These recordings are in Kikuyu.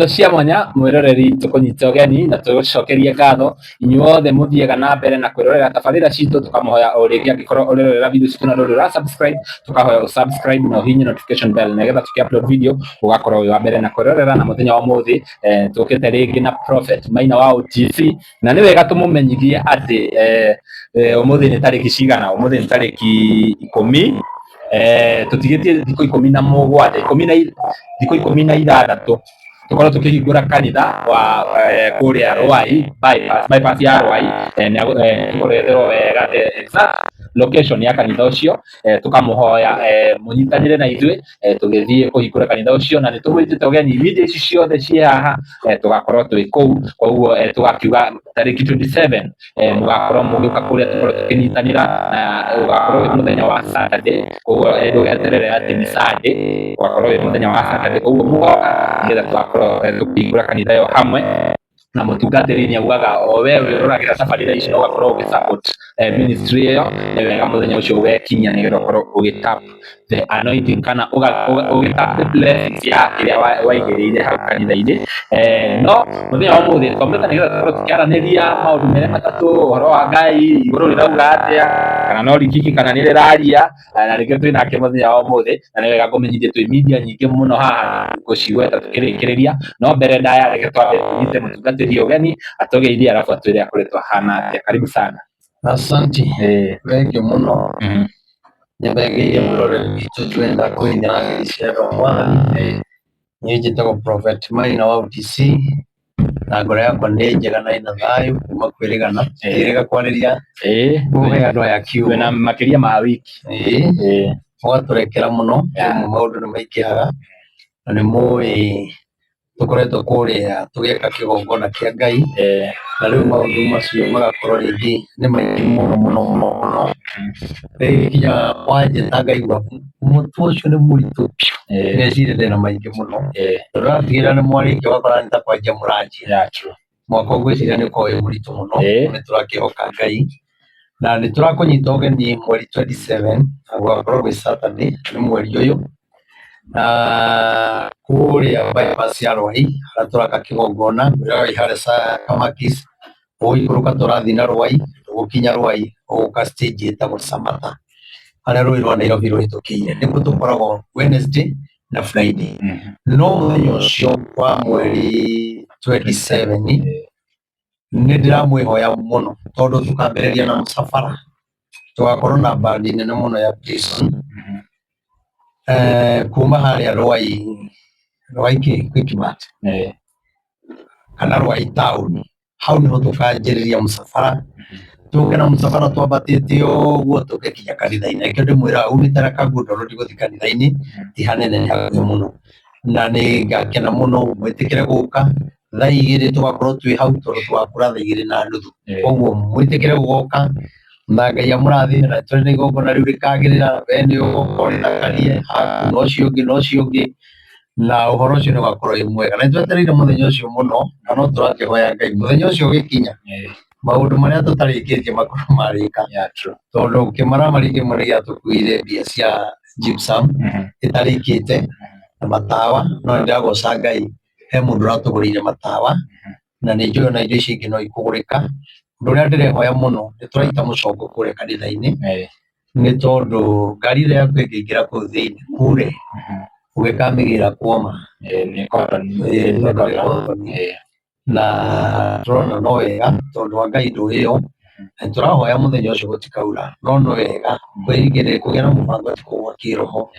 Cia mwanya mwiroreri, tukunyita ũgeni na tũgũcokerie ngatho inyuothe mũthiaga na mbere na kwĩrorera tabarĩra citũ. Tũkamũhoya o rĩngĩ, angĩkorwo ũrerorera video citũ na ndũrĩ ũra subscribe, tũkahoya ũ subscribe na ũhihinye notification bell, nĩgetha tũkĩ upload video ũgakorwo wĩ wa mbere na kwĩrorera. Na mũthenya wa ũmũthĩ tũkĩte rĩngĩ na Prophet Maina wa OTC, na nĩ wega tũmũmenyithie atĩ ũmũthĩ nĩ tarĩki cigana? Ũmũthĩ nĩ tarĩki 10. Tũtigĩtie thikũ 17, ikũmi na thikũ 16 tũkorwo tũkĩhingũra kanitha wa kũrĩa Ruai bypass, bypass ya Ruai. Tũkoretherwo wega the exact location ya kanitha ũcio. Tũkamũhoya mũnyitanĩre na ithuĩ tũgĩthiĩ kũhingũra kanitha ũcio, na nĩ tũgwĩtĩte ũgeni media ici ciothe ciĩ haha. Tũgakorwo twĩ kũu, koguo tũgakiuga tarĩki 27 mũgakorwo mũgĩũka kũrĩa tũkorwo tũkĩnyitanĩra, na ũgakorwo wĩ mũthenya wa Saturday. Koguo ndũgeterere atĩ nĩ Sunday, ũgakorwo wĩ mũthenya wa Saturday. Koguo mũgoka nĩgetha tũgakorwo tũkĩhingũra kanitha ĩyo hamwe na mũtungatĩri. Nĩ augaga o we wĩroragĩra tabarĩra ici na ũgakorwo ũgĩ support ministry ĩyo, nĩ wega mũthenya ũcio ũgekinyia nĩgetha ũkorwo ũgĩ tap the anointing kana ũgĩ tap the blessings ya kĩrĩa waigĩrĩire hau kanitha-inĩ. No mũthenya wa ũmũthĩ twamwĩta nĩgetha tũkorwo tũkĩaranĩria maũndũ merĩ matatũ, ũhoro wa Ngai, igũrũ rĩrauga atĩa, kana no rikiki kana nĩ rĩraria. Na nĩkĩo twĩ nake mũthenya wa ũmũthĩ. Na nĩ wega ngũmenyithie twĩ media nyingĩ mũno haha gũcigweta tũkĩrĩkĩrĩria, no mbere ndaya reke twambe tũnyite mũtungatĩri ũgeni atũgeithie, arabu atwĩre akoretwo ahana atĩa. Karibu sana. Asante. Thengiũ mũno. Nĩthengeire mwĩroreri witũ twenda kũhinyara ciendo mwathani. Niĩ njĩtagwo Prophet Maina wa OTC, na ngoro yakwa nĩ njega na ĩna thayũ kuma kwĩrĩgana kwĩrĩga kwarĩria kũhe andũ aya kiugo. Twĩna makĩria ma wiki. Mũgatũrekera mũno. Rĩmwe maũndũ nĩ maingĩhaga, na nĩ mũĩ tũkoretwo kũrĩa tũgĩaka kĩgongona kĩa Ngai, na rĩu maũndũ macio magakorwo rĩngĩ nĩ maingĩ mũno mũno mũno mũno. Rĩngĩ nginya wanjĩta ngaigua mũtwe ũcio nĩ mũritũ biũ, meciria ndĩna maingĩ mũno, tondũ ũratigĩrĩra nĩ mwarĩkia ũgakora nĩ ta kwanjia mũranjia. Yeah, true. Mwaka ũngwĩciria nĩ ũkoragwo wĩ mũritũ mũno. Nĩ tũrakĩhoka Ngai na nĩ tũrakũnyita ũgeni mweri 27, na gũgakorwo gwĩ Saturday, nĩ mweri ũyũ, na kũrĩa bypass ya Rwai harĩa tũraka kĩgongona. Ngwĩraga wĩ harĩa Kamakis, ũgũikũrũka tũrathiĩ na Rwai, ũgũkinya Rwai ũgũka stage ĩtagwo Samata, harĩa rũĩ rwa Nairobi rũhĩtũkĩire. Nĩkuo tũkoragwo Wednesday na Friday. No mũthenya ũcio wa mweri 27 nĩ ndĩramwĩhoya mũno, tondũ tũkambĩrĩria na mũcabara, tũgakorwo na bandi nene mũno ya Prison kuma harĩa Rwai, Rwai kĩ Quickmart kana Rwai town. Hau niho tũkanjĩrĩria mũcabara, tũke na mũcabara twambatĩte ũguo tũke kinya kanitha-inĩ. Nĩkĩo ndĩmwĩraga umĩte na Kangundo Road gũthiĩ kanitha-inĩ ti hanene, nĩ hakuhĩ mũno, na nĩ ngakena mũno mwĩtĩkĩre gũka. Thaa 2 tũgakorwo twĩ hau, tondũ tũgakũra thaa 2:30. Koguo mwĩtĩkĩre gũgoka na Ngai amũrathime, na tũrĩ na igongona rĩu rĩkagĩrĩra. We nĩ ũgoka ũrĩthakarie haku na ũcio ũngĩ na ũcio ũngĩ, na ũhoro ũcio nĩ ũgakorwo wĩ mwega, na nĩ twetereire mũthenya ũcio mũno, na no tũrakĩhoya Ngai mũthenya ũcio ũgĩkinya maũndũ marĩa tũtarĩkĩtie makorwo marĩka. Yeah, true. Tondũ kĩmaramari kĩmwe nĩ gĩatũkuire mbia cia gypsum ĩtarĩkĩte na matawa, no nĩ ndĩragoca Ngai he mũndũ ũratũgũrĩire matawa, na nĩ njũĩ ona indo icio ingĩ no ikũgũrĩka. Ũndũ ũrĩa ndĩrehoya mũno, nĩ tũraita mũcongo kũrĩa kanitha-inĩ, nĩ tondũ ngari ĩrĩa yaku ĩngĩingĩra kũu thĩinĩ kure ũgĩkamĩgĩra kwoma. Nĩ cotton. Nĩ tondũ nĩ cotton. Na tũrona no wega tondũ wa Ngai ndũ ĩyo, na tũrahoya mũthenya ũcio gũtikaura, no nĩ wega kwĩrigĩrĩria kũgĩa na mũbango ti kũgwa kĩroho.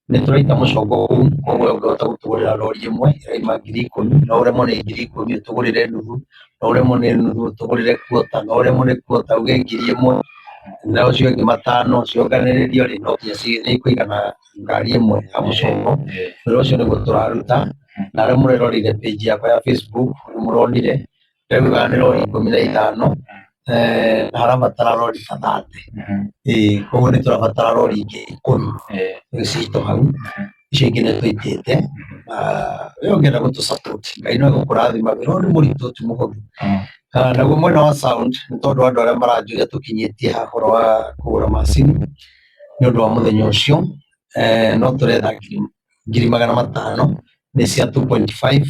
Nĩ tũraita mũcongo kũu, koguo ũngĩhota gũtũgũrĩra rori ĩmwe ĩraima 10,000, no ũremwo nĩ 10,000 ũtũgũrĩre nuthu, no ũremwo nĩ nuthu ũtũgũrĩre quarter, no ũremwo nĩ quarter uge 1000 na ũcio ũngĩ matano, cionganĩrĩrio rĩ, no nginya nĩ ikũigana ngari ĩmwe ya mũcongo. Wĩra ũcio nĩguo tũraruta, na arĩa mũreroreire page yakwa ya Facebook nĩ mũronire ndĩraugaga nĩ rori 15, na harabatara rori ta 30. Ĩĩ, koguo nĩ tũrabatara rori ingĩ 10 citũ hau, icio ingĩ nĩ tũitĩte. Na we ũngĩenda gũtũ support, Ngai no egũkũrathima. Wĩra ũyũ nĩ mũritũ, ti mũhũthũ. Naguo mwena wa sound, nĩ tondũ andũ arĩa maranjũria tũkinyĩtie haha ũhoro wa kũgũra macini nĩ ũndũ wa mũthenya ũcio, no tũretha 500,000 nĩ cia 2.5.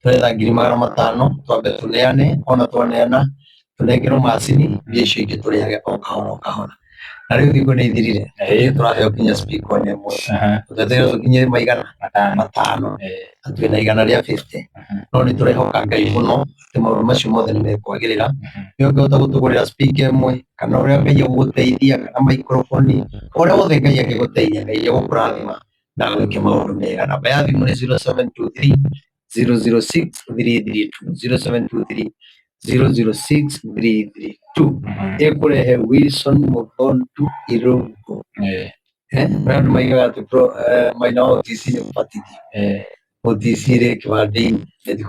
Tũretha 500,000 twambe tũneane, ona twaneana tũnengerwo macini, mbia icio ingĩ tũrĩhage o kahora o kahora. Na rĩu thikũ nĩ ithirire, tũraheo nginya speaker ona ĩmwe. Twetereire tũkinye maigana 500, na twĩna 150. No nĩ tũrehoka Ngai mũno atĩ maũndũ macio mothe nĩ mekwagĩrĩra. We ũngĩhota gũtũgũrĩra speaker ĩmwe, kana ũrĩa Ngai egũgũteithia, kana microphone, ũrĩa wothe Ngai angĩgũteithia, Ngai egũkũrathima na agwĩke maũndũ mega. Namba ya thimũ nĩ 0723 006 332, 0723 006 332. Ĩkũrehe Wilson Mũthondu Irũngũ. Kũrĩ andũ maigaga atĩ maina wa OTC nĩ ũbatithio. OTC rĩ kĩbandĩ-inĩ.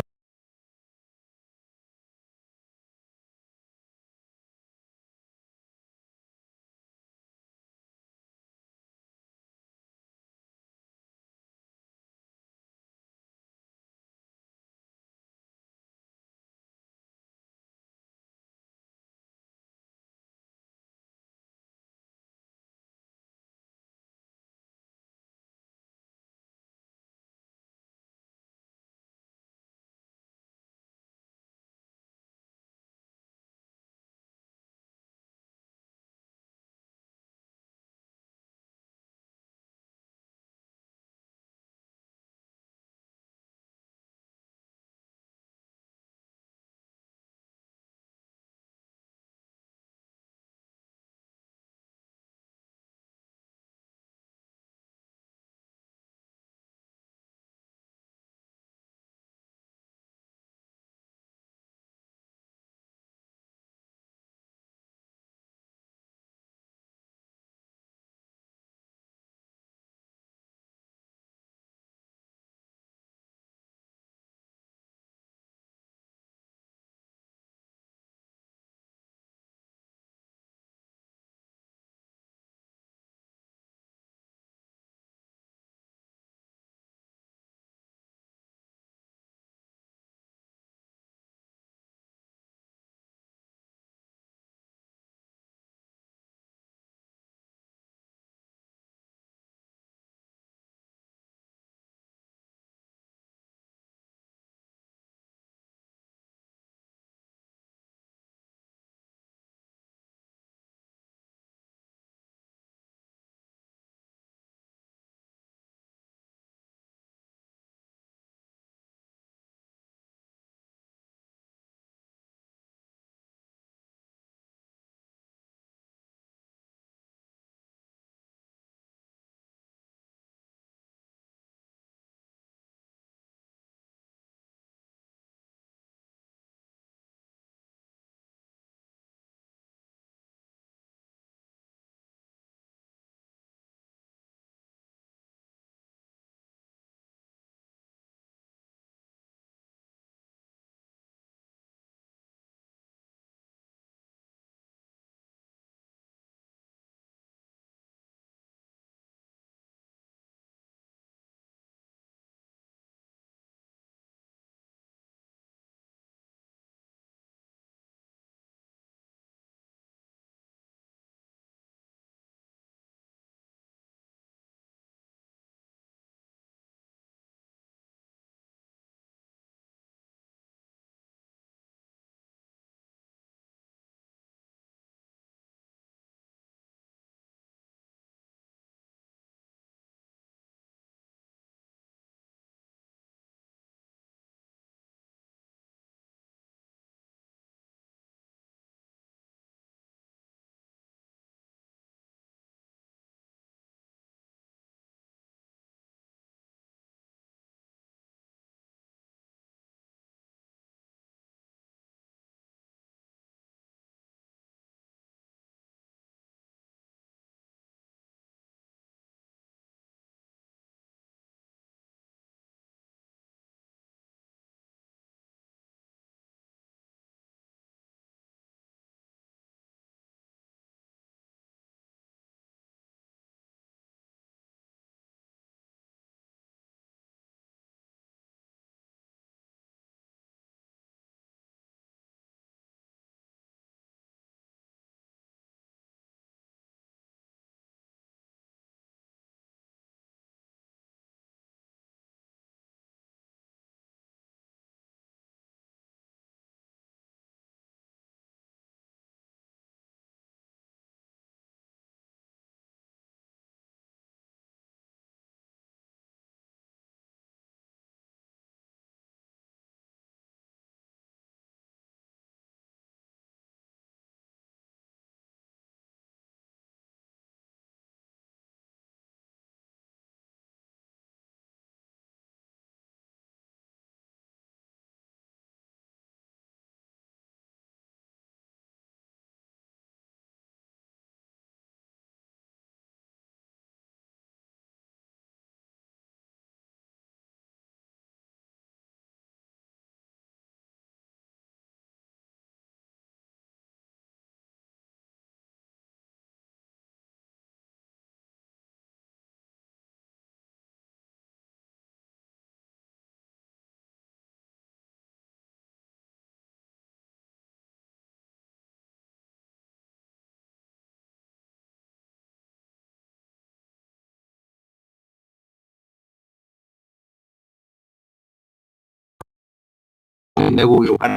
megũgĩũka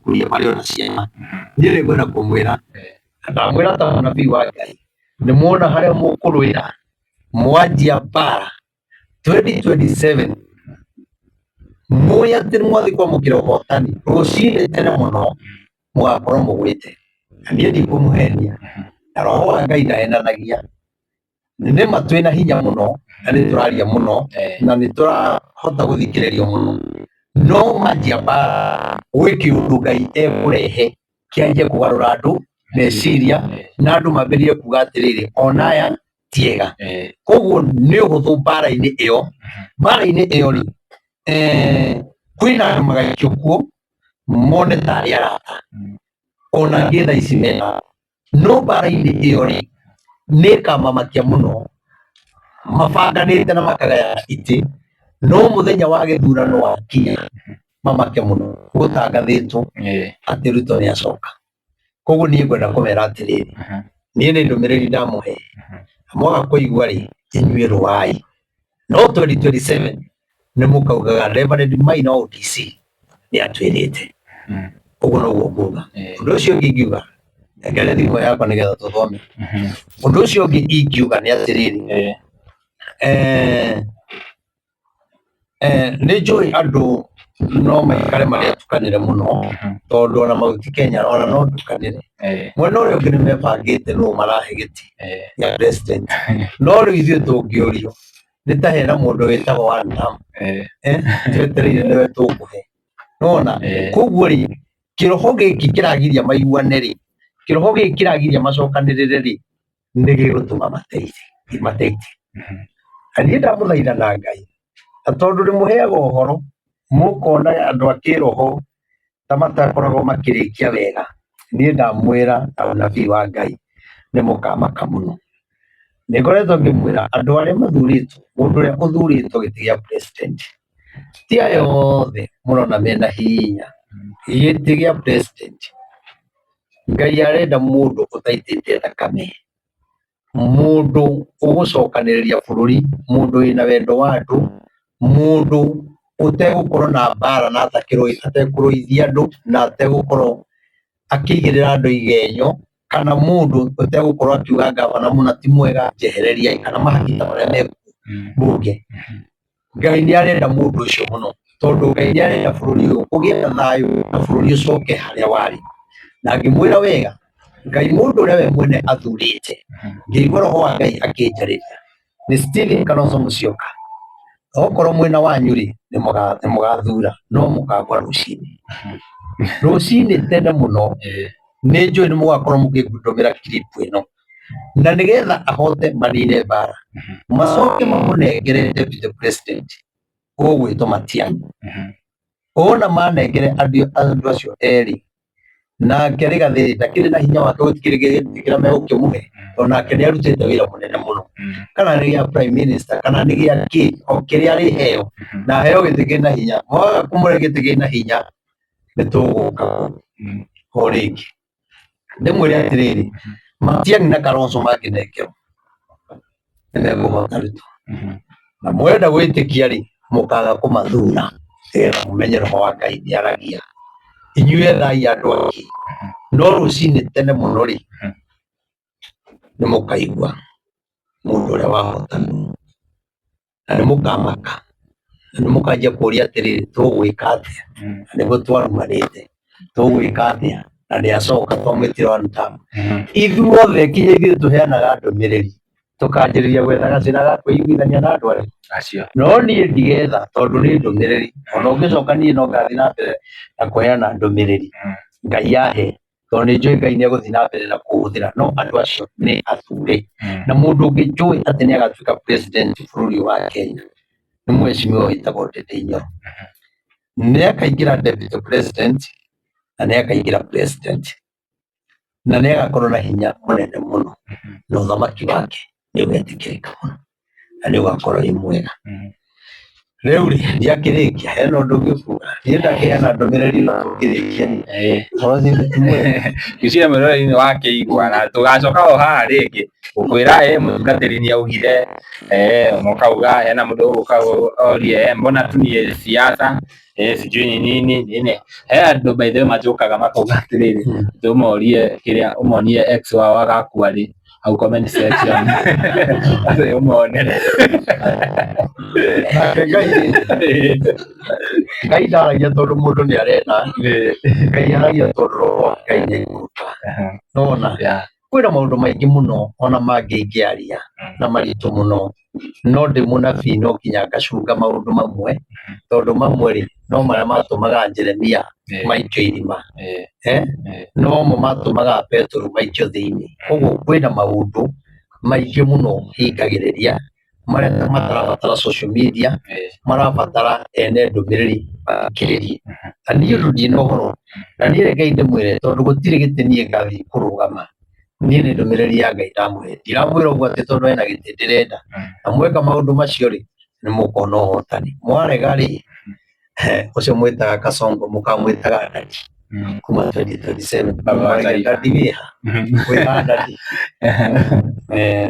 kuria marĩ ona ciana. Niĩ nĩ ngwenda kũmwĩra, ndamwĩra ta mũnabii wa Ngai, nĩ muona harĩa mũkũrũĩra mwanjia mbara 2027 mũĩ atĩ nĩ mwathiĩ kwamũkĩra ũhotani rũcinĩ tene mũno mũgakorwo mũgwĩte. Na niĩ ndikũmũhenia, na roho wa Ngai ndahenanagia. Nĩ ma twĩna hinya mũno na nĩ tũraria mũno na nĩ tũrahota gũthikĩrĩrio mũno, no manjia mbara gwĩ kĩũndũ Ngai ekũrehe kĩanjie kũgarũra andũ meciria na andũ mambĩrĩrie kuga atĩrĩrĩ, ona aya ti ega. Koguo nĩ ũhũthũ mbara-inĩ ĩyo, mbara-inĩ ĩyo rĩ, kwĩna andũ magaikio kuo mone tarĩ arata, ona angĩ thaa ici mena no mbara-inĩ ĩyo rĩ, nĩ ĩkamamakia mũno, mabanganĩte na makagayana itĩ, no mũthenya wa gĩthurano wakinya mamake mũno gũtangathĩtwo atĩ Ruto nĩ acoka. Koguo niĩ ngwenda kũmera atĩrĩrĩ, niĩ nĩ ndũmĩrĩri ndamũhe, na mwaga kũigua rĩ, inyuĩ rũai. No 2027 nĩ mũkaugaga Reverend Maina wa OTC nĩ atwĩrĩte. Ũguo noguo nguga. Ũndũ ũcio ũngĩ ingiuga, nengere thimũ yakwa nĩgetha tũthome. Ũndũ ũcio ũngĩ ingiuga nĩ atĩrĩrĩ, nĩ njũĩ andũ no maikare marĩ atukanĩre mũno, tondũ ona mahuti Kenya ona no ndukanĩre. Mwena ũrĩa ũngĩ nĩ mebangĩte nũ marahe gĩtĩ gĩa president. No rĩu ithuĩ tũngĩũrio nĩ ta hena mũndũ wĩtagwo one term, twetereire nĩwe tũkũhe. Nĩwona? Koguo rĩ, kĩroho gĩkĩ kĩragiria maiguane rĩ, kĩroho gĩkĩ kĩragiria macokanĩrĩre rĩ, nĩ gĩgũtũma mateithie. Na niĩ ndamũthaitha na Ngai, na tondũ ndĩmũheaga ũhoro, mũkona andũ a kĩroho ta matakoragwo makĩrĩkia wega, niĩ ndamwĩra na ũnabii wa Ngai nĩ mũkamaka mũno. Nĩ ngoretwo ngĩmwĩra andũ arĩa mathurĩtwo, mũndũ ũrĩa ũthurĩtwo gĩtĩ gĩa president, ti aya othe mũrona mena hinya. Gĩtĩ gĩa president, Ngai arenda mũndũ ũtaitĩte thakame, mũndũ ũgũcokanĩrĩria bũrũri, mũndũ wĩna wendo wa andũ, mũndũ ũtegũkorwo na mbara na atekũrũithia andũ na ategũkorwo akĩigĩrĩra andũ igenyo, kana mũndũ ũtegũkorwo akiuga ngavana mũna ti mwega njehereriai, kana mahakita marĩa me mbunge. Ngai nĩ arenda mũndũ ũcio mũno, tondũ Ngai nĩ arenda bũrũri ũyũ ũgĩe na thayũ na bũrũri ũcoke harĩa warĩ. Na ngĩmwĩra wega, Ngai mũndũ ũrĩa we mwene athurĩte, ngĩigua roho wa Ngai akĩnjarĩria, nĩ Stephen Kalonzo Musyoka. Okorwo mwena wanyu rĩ, nĩ mũgathura, no mũkagwa rũcinĩ. Rũcinĩ tene mũno, nĩ njũĩ nĩ mũgakorwo mũkĩndũmĩra clip ĩno. Na nĩgetha ahote manine mbara, macoke mamũnengere deputy president ũgwĩtwo Matiang'i. Wona manengere andũ acio erĩ, nake Rigathĩ ndakĩrĩ na hinya wake gũtikĩrĩ gĩtĩ kĩrĩa megũkĩmũhe, tondũ nake nĩ arutĩte wĩra mũnene mũno. Kana nĩ gĩa prime minister, kana nĩ gĩa kĩ, o kĩrĩa arĩheo, na aheo gĩtĩ kĩna hinya. Mwaga kũmũhe gĩtĩ kĩna hinya, nĩ tũgũka o rĩngĩ. Ndĩmwĩre atĩrĩrĩ, Matiang'i na Kalonzo mangĩnengerwo nĩ mekũhota Ruto. Na mwenda gwĩtĩkia rĩ, mũkaga kũmathura nĩgetha mũmenye roho wa Ngai nĩ aragia. Inyuĩ ethai andũ angĩ, no rũcinĩ tene mũno rĩ, nĩ mũkaigua mũndũ ũrĩa wahota nũ. Na nĩ mũkamaka na nĩ mũkanjia kũria atĩrĩrĩ, tũgwĩka atĩa? Na nĩguo twarumanĩte, tũgwĩka atĩa? Na nĩ acoka twamwĩtire one term. Ithuothe nginya ithuĩ tũheanaga ndũmĩrĩri tũkanjĩrĩria gwetha gacĩra ga kwĩiguithania na andũ arĩa Acio. no niĩ ndigetha tondũ nĩ ndũmĩrĩri ona ũngĩcoka niĩ no ngathiĩ na mbere na kũheana ndũmĩrĩri Ngai ahe tondũ nĩ njũĩ Ngai nĩ egũthiĩ na mbere na kũhũthĩra no andũ acio nĩ athure na mũndũ ũngĩ njũĩ atĩ nĩ agatuĩka president bũrũri ũyũ wa Kenya nĩ mheshimiwa wĩtagwo Ndindi Nyoro. Nĩ akaingĩra deputy president na nĩ akaingĩra president na nĩ agakorwo na hinya mũnene mũno na ũthamaki wake nĩ ũgetĩkĩrĩka mũno na nĩ ũgakorwo wĩ mwega. Rĩu rĩ ndiakĩrĩkia hena ũndũ ũngĩ ũkuga niĩ ndakĩheana ndũmĩrĩri na tũngĩrĩkia ni ũhoro ũcio ti mwega. Ngwĩciria mwĩroreri nĩ wakĩigua na tũgacoka o haha rĩngĩ gũkwĩra mũtungatĩri nĩ augire mũkauga hena mũndũ ũgũka orie mbona tu ni siasa sijui ni nini nini. He andũ by the way manjũkaga makauga atĩrĩrĩ tũmorie kĩrĩa ũmonie ex wao agakua rĩ hau comment section atĩ ũmonere. Nake Ngai Ngai ndaragia tondũ mũndũ nĩ arenda Ngai aragia tondũ roho wa Ngai nĩ ekũruta nona Yeah. kwĩna maũndũ maingĩ mũno ona mangĩ ingĩaria na maritũ mũno no ndĩ mũnabii no nginya ngacunga maũndũ mamwe tondũ mamwe rĩ no marĩa matũmaga Jeremia maikio irima no mo matũmaga Petero maikio thĩinĩ koguo kwĩna maũndũ maingĩ mũno hingagĩrĩria marĩa matarabatara social media marabatara ene ndũmĩrĩri mathikĩrĩrie na niĩ ũndũ ndina ũhoro na niĩ reke ndĩmwĩre tondũ gũtirĩ gĩtĩ niĩ ngathiĩ kũrũgama niĩ nĩ ndũmĩrĩri ya Ngai ndamũhe ndiramwĩra ũguo atĩ tondũ hena gĩtĩ ndĩrenda na mweka maũndũ macio rĩ nĩ mũkona ũhotani mwarega rĩ ũcio mwĩtaga Kasongo mũkamwĩtaga Ndadi kuma 2027 Baba wa taifa. Ndadi wĩha wĩha Ndadi.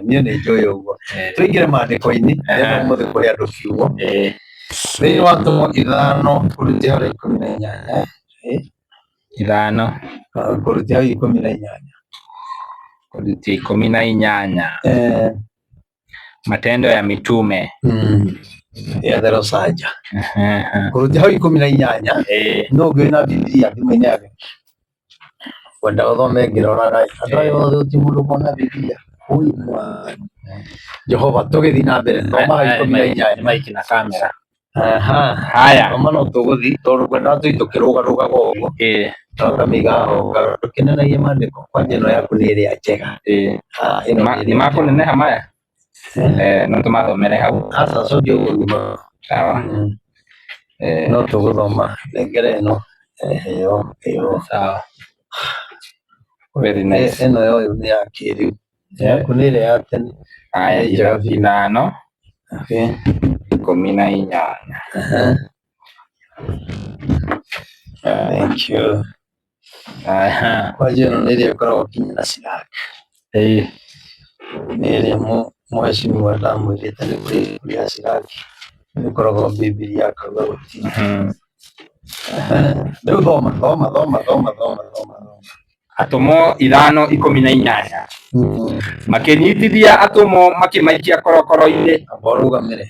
Niĩ nĩ njũĩ ũguo tũingĩre maandĩko-inĩ nĩgetha ũmũthĩ kũrĩ andũ kiugo thĩinĩ wa Atũmwo ithano kũrutia harĩ ikũmi na inyanya Ithano kũrutia hau ikũmi na inyanya kũrutia ikũmi na inyanya Matendo ya Mitume ethero canja kũrutia hau ikũmi na inyanya no ũngĩ wĩna Bibilia thimũ-inĩ yake kwenda ũthome ngĩroraga andũ aya othe gũtirĩ mũndũ ũkona Bibilia Ũi Mwathani Jehova tũgĩthiĩ na mbere thoma hau ikũmi na inyanya Maiki na kamera. Aha. Haya. Thoma no tũgũthiĩ tondũ kwenda tũthiĩ tũkĩrũgarũgaga ũguo tũkamĩiga haha ndũkĩnenagie maandĩko kwanja ĩno yaku nĩ ĩrĩa njega Ah, ĩno nĩ Nĩ ĩrĩa makũneneha maya no tũmathomere hau. Aca cokia ũguo ngima Sawa. No tũgũthoma nengere ĩno ĩyo ĩyo Sawa. Very nice. Ĩno yoyo nĩ ya kĩrĩu yaku nĩ ĩrĩa ya tene. Haya, Nĩ njega biũ. ithano Okay. ikũmi na inyanya. Aha. Thank you. Aha. Kwanja ĩno nĩ ĩrĩa ĩkoragwo nginya na Sirac. Nĩ ĩrĩa mheshimiwa ndamwĩrĩte nĩ kũrĩ ibuku rĩa Sirac nĩkoragwo Bibilia akauga gũtirĩ. Rĩu thoma thoma thoma thoma thoma thoma. Atũmwo ithano ikũmi na inyanya makĩnyitithia atũmwo makĩmaikia korokoro-inĩ. Amba ũrũgamĩre.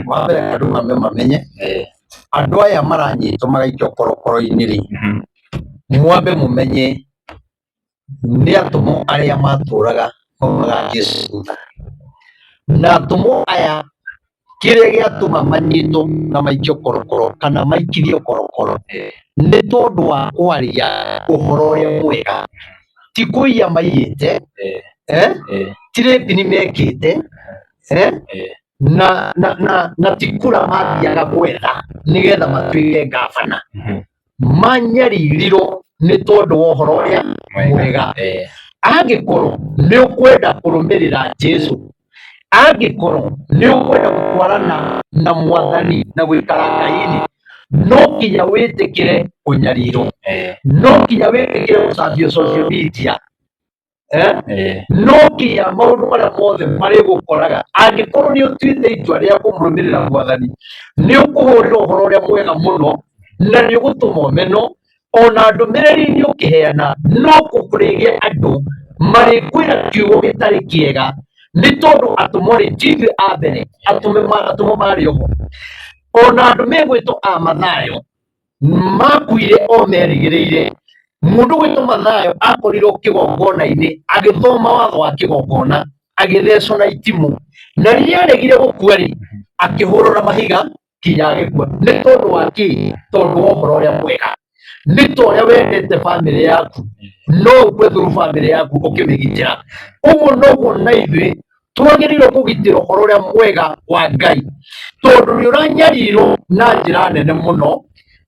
Wa mbere andũ mambe mamenye andũ aya maranyitwo magaikio korokoro-inĩ rĩ mwambe mũmenye nĩ atũmwo arĩa matũraga maumaga Jesũ thutha na atũmwo aya kĩrĩa gĩatũma manyitwo na maikio korokoro kana maikirio korokoro nĩ tondũ wa kwaria ũhoro ũrĩa mwega ti kũiya maiyĩte ti rape nĩ mekĩte na ti kura mathiaga gwetha nĩgetha matuĩke ngabana manyaririrwo nĩ tondũ wa ũhoro ũrĩa mwega angĩkorwo nĩ ũkwenda kũrũmĩrĩra Jesũ angĩkorwo nĩ ũkwenda gũtwarana na mwathani na gũikara Ngai-inĩ no nginya wĩtĩkĩre kũnyarirwo no nginya wĩtĩkĩre gũcambio social media no nginya maũndũ marĩa mothe marĩgũkoraga angĩkorwo nĩ ũtuĩte itua rĩa kũmũrũmĩrĩra mwathani nĩ ũkũhũrĩra ũhoro ũrĩa mwega mũno na nĩ ũgũtũma ũmenwo ona ndũmĩrĩri nĩ ũkĩheana no kũrĩgĩa andũ marĩkwĩra kiugo gĩtarĩ kĩega nĩ tondũ atũmwo rĩ ti ithuĩ a mbere atũmwo marĩ oho ona andũ megwĩtwo a Mathayo makuire o merĩgĩrĩire mũndũ gwĩtwo Mathayo akorirwo kĩgongona-inĩ agĩthoma watho wa kĩgongona agĩthecwo na itimũ na rĩrĩa aregire gũkua rĩ akĩhũrwo na mahiga nginya agĩkua nĩ tondũ wa kĩ tondũ wa ũhoro ũrĩa mwega nĩ ta ũrĩa wendete bamĩrĩ yaku no ũkue through bamĩrĩ yaku ũkĩmĩgitĩra ũguo noguo na ithuĩ twagĩrĩirwo kũgitĩra ũhoro ũrĩa mwega wa Ngai tondũ nĩ ũranyarirwo na njĩra nene mũno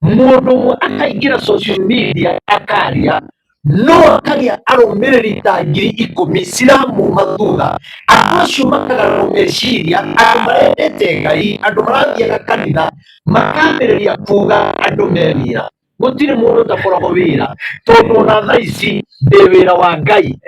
mũndũ ũmwe akaingĩra social media akaria No akagĩa arũmĩrĩri ta 10,000 ciramuma thutha. Andũ acio makagarũrwo meciria, andũ marendete Ngai, andũ marathiaga kanitha, makambĩrĩria kuga andũ me wĩra. Gũtirĩ mũndũ ũtakoragwo wĩra, tondũ ona thaa ici ndĩ wĩra wa Ngai.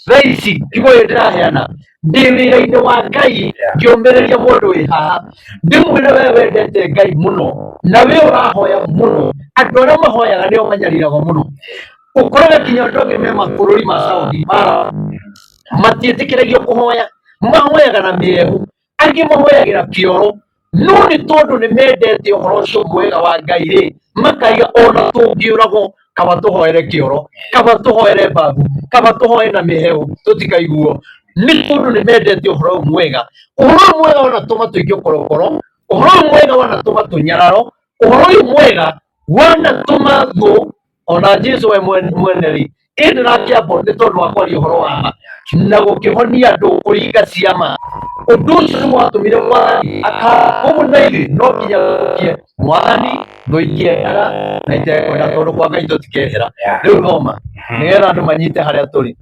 Thaa ici kiugo gĩkĩ ndĩraheana ndĩ wĩra-inĩ wa Ngai, ngĩũmĩrĩria mũndũ wĩ haha ndĩmwĩre we wendete Ngai mũno na we ũrahoya mũno. Andũ arĩa mahoyaga nĩo manyariragwo mũno. Ũkoraga nginya andũ angĩ me mabũrũri ma Saudi matiĩtĩkĩragio kũhoya, mahoyaga na mĩehu, angĩ mahoyagĩra kĩoro, no nĩ tondũ nĩ mendete ũhoro ũcio mwega wa Ngai rĩ, makaiga ona tũngĩũragwo kaba tũhoere kĩoro, kaba tũhoere mbabu, kaba tũhoe na mĩhehu tũtikaiguo, nĩ tondũ nĩ mendete ũhoro ũyũ mwega. Ũhoro ũyũ mwega wanatũma tũikio korokoro, ũhoro ũyũ mwega wanatũma tũnyararo, ũhoro ũyũ mwega wanatũma thũ ona Jesu we mwene rĩ ĩndĩ nakĩambwo nĩ tondũ wa kwaria ũhoro wa ma na gũkĩhonia andũ, kũringa ciama. Ũndũ ũcio nĩ watũmire Mwathani aka koguo na ithuĩ no nginya tũkie Mwathani thũ ikĩendaga na itekwenda, tondũ kwa Ngai tũtikehera. Rĩu thoma nĩgetha andũ manyite harĩa tũrĩ.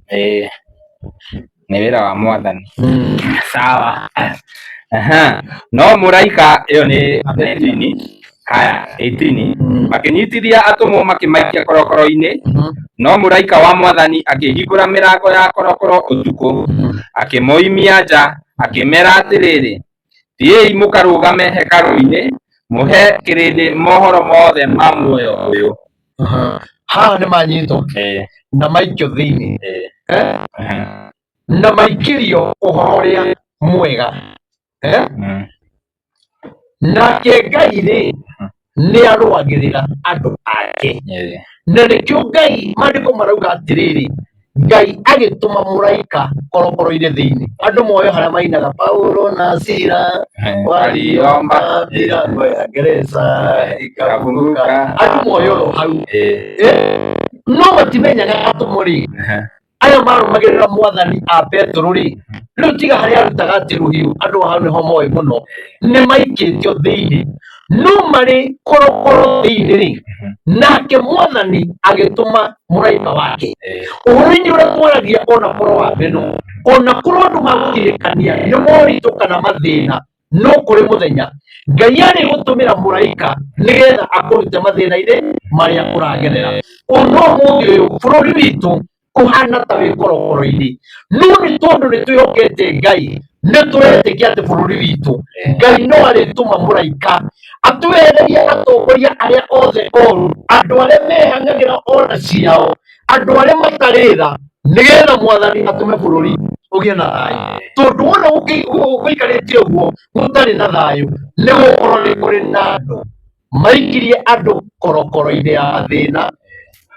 Nĩ wĩra wa Mwathani. Sawa. Aha. No mũraika ĩyo nĩ 19, haya 18, makĩnyitithia atũmwo makĩmaikia korokoro-inĩ. No mũraika wa Mwathani akĩhingũra mĩrango ya korokoro ũtukũ, akĩmoimia nja, akĩmera atĩrĩrĩ, thiĩi mũkarũgame hekarũ-inĩ, mũhe kĩrĩndĩ mohoro mothe ma muoyo ũyũ. Haha nĩ manyitwo na maikio thĩinĩ, na maikĩrio ũhoro ũrĩa mwega. Nake Ngai rĩ nĩ arũagĩrĩra andũ ake, na nĩkĩo Ngai maandĩko marauga atĩrĩrĩ, Ngai agĩtũma mũraika korokoro-inĩ thĩinĩ. Andũ moyo harĩa mainaga Paulo na Sila waliomba milango ya gereza ikafunguka. Andũ moyo oro hau, no matimenyaga atũmwo rĩ, aya marũmagĩrĩra Mwathani a Petero rĩ, rĩu tiga harĩa arutaga atĩ rũhiũ, andũ hau nĩho moĩ mũno, nĩ maikĩtio thĩinĩ, no marĩ korokoro thĩinĩ rĩ, nake Mwathani agĩtũma mũraika wake. Ũhoro-inĩ ũrĩa twaragia ona korwo wa mbeno, ona korwo andũ magũthirĩkania nĩ moritũ kana mathĩna, no kũrĩ mũthenya Ngai arĩ gũtũmĩra mũraika nĩgetha akũrute mathĩna-inĩ marĩa ũragerera. Ona ũmũthĩ ũyũ bũrũri witũ ũhana ta wĩ korokoro-inĩ, no nĩ tondũ nĩ twĩhokete Ngai, nĩ tũretĩkia atĩ bũrũri witũ Ngai no arĩtũma mũraika atwehererie atongoria arĩa othe oru, andũ arĩa mehang'agĩra ona ciao, andũ arĩa matarĩ tha, nĩgetha Mwathani atũme bũrũri ũgĩe na thayũ. Tondũ wona gũikarĩte ũguo gũtarĩ na thayũ, nĩ gũkorwo nĩ kũrĩ na andũ maikirie andũ korokoro-inĩ ya mathĩna,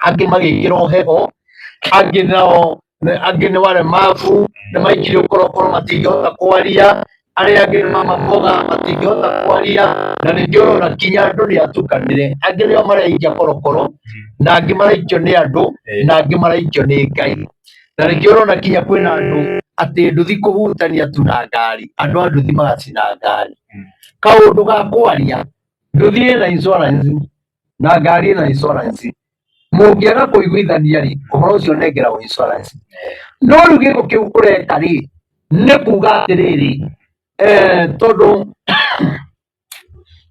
angĩ magĩkĩrwo heho, angĩ nao angĩ nĩ waremabu, nĩ maikirio korokoro matingĩhota kwaria, arĩa angĩ nĩ mama mboga matingĩhota kwaria, na ningĩ ũrona kinya andũ nĩ atukanĩre, angĩ nĩo maraikia korokoro, na angĩ maraikio nĩ andũ, na angĩ maraikio nĩ Ngai. Na nĩkĩo ũrona kinya kwĩna andũ atĩ nduthi kũhutania tu na ngari, andũ a nduthi magacina ngari. Kaũndũ ga kwaria, nduthi ĩna insurance na ngari ĩna insurance, mũngĩaga kũiguithania rĩ, ũhoro ũcio ũnengeragwo insurance. No rĩu gĩko kĩu ũreka rĩ, nĩ kuga atĩrĩrĩ, tondũ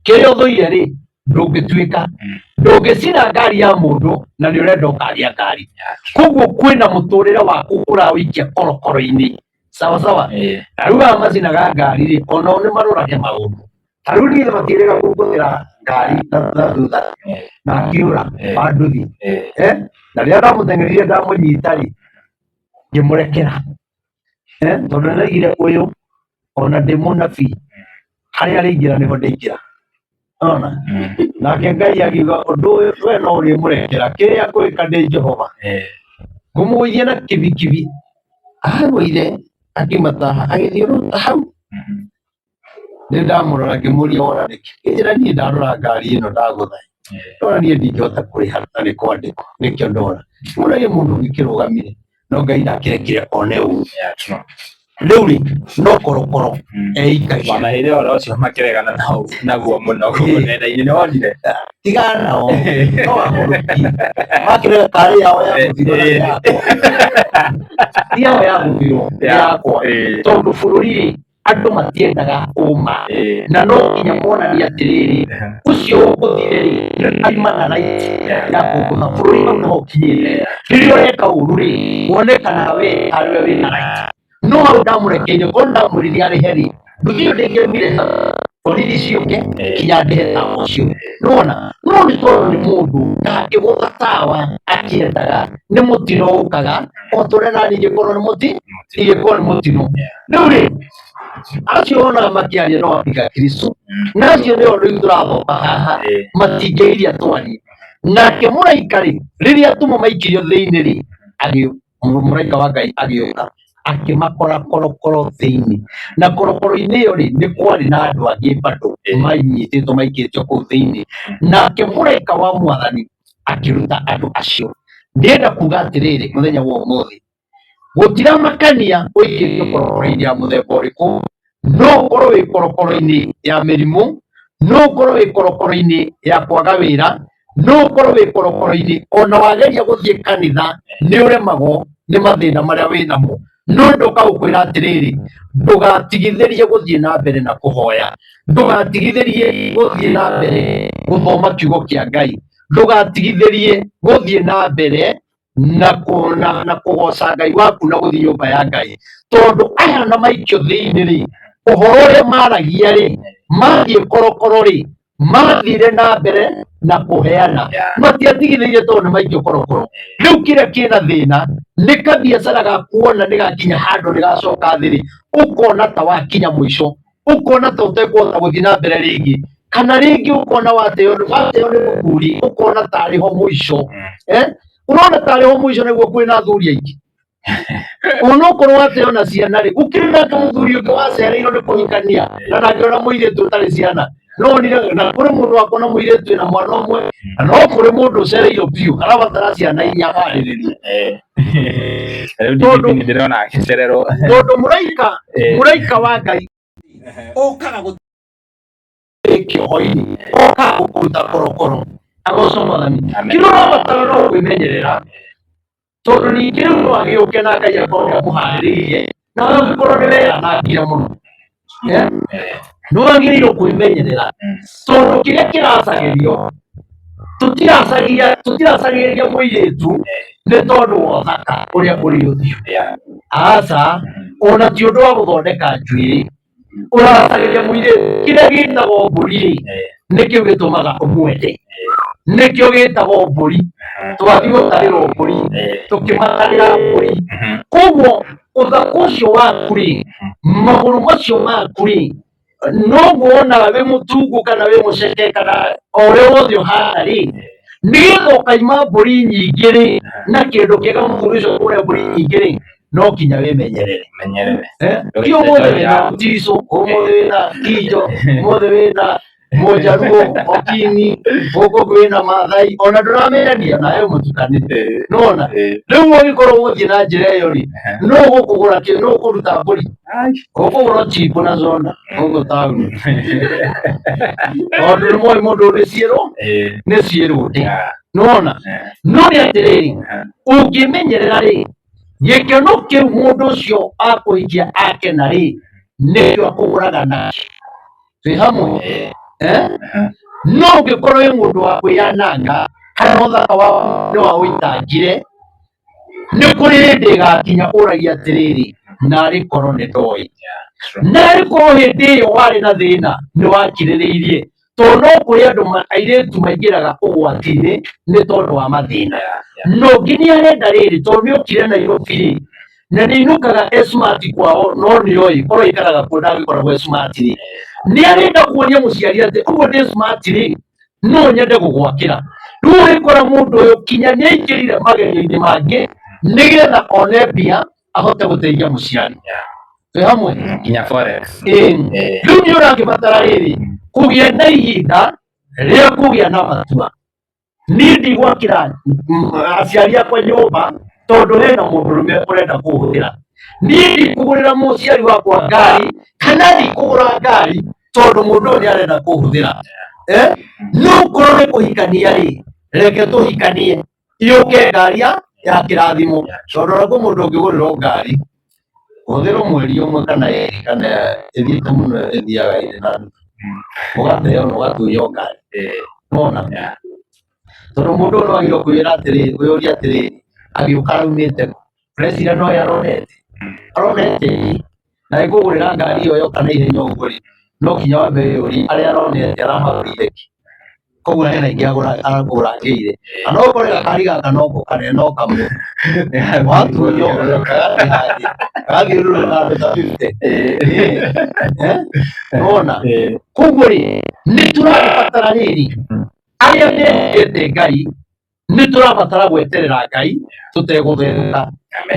kĩrĩa ũthũire rĩ, ndũngĩtuĩka, ndũngĩcina ngari ya mũndũ na nĩ ũrenda ũkaria ngari. Koguo kwĩna mũtũrĩre waku ũrawĩikia korokoro-inĩ, sawa sawa. Na rĩu aya macinaga ngari rĩ, onao nĩ marorage maũndũ. Ta rĩu niĩ matiĩrĩga kũngũthĩra ngari na thutha na akĩũra wa nduthi. Na rĩrĩa ndamũteng'eririe ndamũnyita rĩ, ngĩmũrekera, tondũ nĩndaigire ũyũ ona ndĩ mũnabii harĩa arĩingĩra nĩho ndĩingĩra. Ona nake Ngai akiuga ũndũ ũyũ we no ũrĩmũrekera, kĩrĩa ngwĩka ndĩ Jehova, ngũmũgũithia na kibikibi. Agũire akiuma taha agĩthiũrũrũka hau, nĩ ndamũrora ngĩmũria wona nĩkĩ, ngĩnjĩra niĩ ndarora ngari ĩno ndagũtha, ndona niĩ ndingĩhota kũrĩha na nĩ kwandĩkwo, nĩkĩo ndora. Mũragia mũndũ ũngĩ kĩrũgamire, no Ngai ndakĩrekire one ũũ. Rĩu rĩ no korokoro eikagia. Wamahĩire ũhoro ũcio makĩregana naguo mũno gũkũ nenda-inĩ, nĩ wonire? Tigana nao, no agũrũki makĩrega karĩ yao ya gũthirwo na nĩ yakwa, ti yao ya gũthirwo, nĩ yakwa, tondũ bũrũri rĩ andũ matiendaga ũma, na no nginya monanie atĩrĩrĩ, ũcio ũgũthire rĩ aima na right ya kũngũtha. Bũrũri hau nĩho ũkinyĩte. Rĩrĩa ũreka ũru rĩ, wonekanaga we tarĩwe wĩna right, no hau ndamũrekeire, korwo ndamwĩrire arĩhe rĩ, nduthi ĩyo ndĩngĩaumire borithi ciũke kinya ndĩhe tawa ũcio, nĩwona. No nĩ tondũ nĩ mũndũ ndangĩgũtha tawa akĩendaga, nĩ mũtino ũkaga o ta ũrĩa nani ingĩkorwo nĩ mũti ingĩkorwo nĩ mũtino. Rĩu rĩ, acio wonaga makĩaria no apiga Kristo, na acio nĩo rĩu tũrathoma haha, matingĩgiria twarie. Nake mũraika rĩ, rĩrĩa atũmwo maikirio thĩinĩ rĩ, mũraika wa Ngai agĩũka akĩmakora korokoro thĩinĩ, na korokoro-inĩ ĩyo rĩ, nĩ kwarĩ na andũ angĩ bado manyitĩtwo maikĩtio kũu thĩinĩ, nake mũraika wa Mwathani akĩruta andũ acio. Ndĩrenda kuga atĩrĩrĩ, mũthenya wa ũmũthĩ gũtiramakania ũikĩtio korokoro-inĩ ya mũthemba ũrĩkũ, no ũkorwo wĩ korokoro-inĩ ya mĩrimũ, no ũkorwo wĩ korokoro-inĩ ya kwaga wĩra, no ũkorwo wĩ korokoro-inĩ ona wageria gũthiĩ kanitha nĩ ũremagwo nĩ mathĩna marĩa wĩ namo, no ndoka gũkwĩra atĩrĩrĩ, ndũgatigithĩrie gũthiĩ na mbere na kũhoya, ndũgatigithĩrie gũthiĩ na mbere gũthoma kiugo kĩa Ngai, ndũgatigithĩrie gũthiĩ na mbere na kũgoca Ngai waku na gũthiĩ nyũmba ya Ngai, tondũ aya na maikio thĩinĩ rĩ, ũhoro ũrĩa maragia rĩ, mathiĩ korokoro rĩ, mathire na mbere na kũheana, matiatigithĩirie tondũ nĩ maikio korokoro. Rĩu kĩrĩa kĩna thĩna nĩ kabiacara gaku, wona nĩ gakinya handũ nĩ gacoka thĩ rĩ, ũkona ta wakinya mũico, ũkona ta ũtekũhota gũthiĩ na mbere rĩngĩ, kana rĩngĩ ũkona wateo wateo nĩ mũthuri, ũkona tarĩ ho mũico. Ũrona tarĩ ho mũico nĩguo kwĩna athuri aingĩ, onokorwo wateo na ciana rĩ, gũkĩrĩ nake mũthuri ũngĩ wacereirwo nĩ kũhikania na ndangĩona mũirĩtu ũtarĩ ciana. No onire na kũrĩ mũndũ wakona mũirĩtu wĩna mwana ũmwe, na no kũrĩ mũndũ ũcereirwo biũ arabatara ciana inya harĩrĩrie. Rĩu DPP nĩ ndĩrona agĩcererwo. Tondũ mũraika, mũraika wa Ngai okaga kĩoho-inĩ, okaga gũkũruta korokoro. Agocwo Mwathani. Kĩrĩa ũrabatara no kwĩmenyerera, tondũ ningĩ rĩu no agĩũke na Ngai akorwo nĩ akũharĩrĩirie, nawe ũngĩkorwo nĩ weyanangire mũno. Nĩ wagĩrĩirwo kwĩmenyerera, tondũ kĩrĩa kĩracagĩrio, tũtiracagĩrĩria mũirĩtu nĩ tondũ wa ũthaka ũrĩa ũrĩ ũthiũ, aca, ona ti ũndũ wa gũthondeka njuĩrĩ. Ũracagĩria mũirĩtu kĩrĩa gĩtagwo mbũri rĩ, nĩkĩo gĩtũmaga ũmwende, nĩkĩo gĩtagwo mbũri. Twathiĩ gũtarĩrwo mbũri, tũkĩmatarĩra mbũri. Koguo ũthaka ũcio waku rĩ, magũrũ macio maku rĩ, noguo wonaga wĩ mũtungu kana wĩ mũceke kana o ũrĩa wothe ũhana rĩ, nĩgetha ũkaima mbũri nyingĩ rĩ, na kĩndũ kĩega mũthuri ũcio kũrĩa mbũri nyingĩ rĩ, no nginya wĩmenyerere. Menyerere. Ti ũmũthĩ wĩna Mutiso, ũmũthĩ wĩna Kijo, ũmũthĩ wĩna Mũjaruo, Okini, gũkũ kwĩna Mathai, ona ndũramenyania nawe mũtukanĩte. Nĩwona? Rĩu ũngĩkorwo ũgũthiĩ na njĩra ĩyo rĩ, nũ ũgũkũgũra kĩ, nũ ũkũruta mbũri? Ũkũgũra chipo na soda gũkũ taũni. Tondũ nĩ moĩ mũndũ nĩ ciĩrwo, nĩ ciĩrwo ndĩ. Nĩwona? No nĩ atĩrĩrĩ, ũngĩmenyerera rĩ, gĩkeno kĩu mũndũ ũcio akũhikia akena rĩ, nĩkĩo akũgũraga nakĩo. Twĩ hamwe? Eh? No ũngĩkorwo wĩ mũndũ wa kwĩyananga, kana ũthaka waku nĩ waũitangire, nĩ kũrĩ hĩndĩ ĩgakinya ũragia atĩrĩrĩ, narĩ korwo nĩ ndoĩ, narĩ korwo hĩndĩ ĩyo warĩ na thĩna nĩ wakirĩrĩirie, tondũ no kũrĩ andũ airĩtu maingĩraga ũgwati-inĩ nĩ tondũ wa mathĩna. No ũngĩ nĩ arenda rĩrĩ, tondũ nĩ okire Nairobi rĩ, na nĩ ainũkaga e smart kwao, no nĩ oĩ korwo aikaraga kuo ndangĩkoragwo e smart rĩ, nĩ arenda kuonia mũciari atĩ ũguo ndĩ smart rĩ, no nyende gũgwakĩra. Rĩu ũgĩkora mũndũ ũyũ kinya nĩ aingĩrire magerio-inĩ mangĩ nĩgetha one mbia ahote gũteithia mũciari. Twĩ hamwe? Nginya forex. Ĩĩ. Rĩu nĩ ũrakĩbatara rĩrĩ kũgĩa na ihinda rĩa kũgĩa na matua. Niĩ ndigwakĩra aciari akwa nyũmba tondũ hena mũndũrũme ũrenda kũhũthĩra. Niĩ ndikũgũrĩra mũciari wakwa ngari kana ndikũgũra ngari tondũ mũndũ ũyũ nĩ arenda kũhũthĩra. Eh? No korwo nĩ kũhikania rĩ, reke tũhikanie yũke ngari ya kĩrathimo, tondũ ona kwĩ mũndũ ũngĩgũrĩrwo ngari kũhũthĩrwo mweri ũmwe kana ĩrĩ kana ĩthiĩte mũno ĩthiaga ĩrĩ na nuthu, ũgateo na ũgatunywo ngari. Nĩwona? Tondũ mũndũ ũyũ nĩwagĩrĩirwo kwĩra atĩrĩrĩ, kwĩyũria atĩrĩrĩ, agĩũka araumĩte kũ? Ũreciria no ye aronete? Aronete ĩ? Na ĩkũgũrĩra ngari ĩyo yoka na ihenya ũguo rĩ, no nginya wambe wĩyũrie arĩa aronete aramagũrĩire kĩ? Koguo hena ingĩ agũrangĩire. Na no ũkore gakari gaka noko kanene no kamwe. Watunywo gagathiĩ hangĩ, gagathiũrũrũka andũ ta 50. Nĩwona? Koguo rĩ, nĩ tũragĩbatara rĩrĩ, arĩa mehokete Ngai, nĩ tũrabatara gweterera Ngai tũtegũthethũka.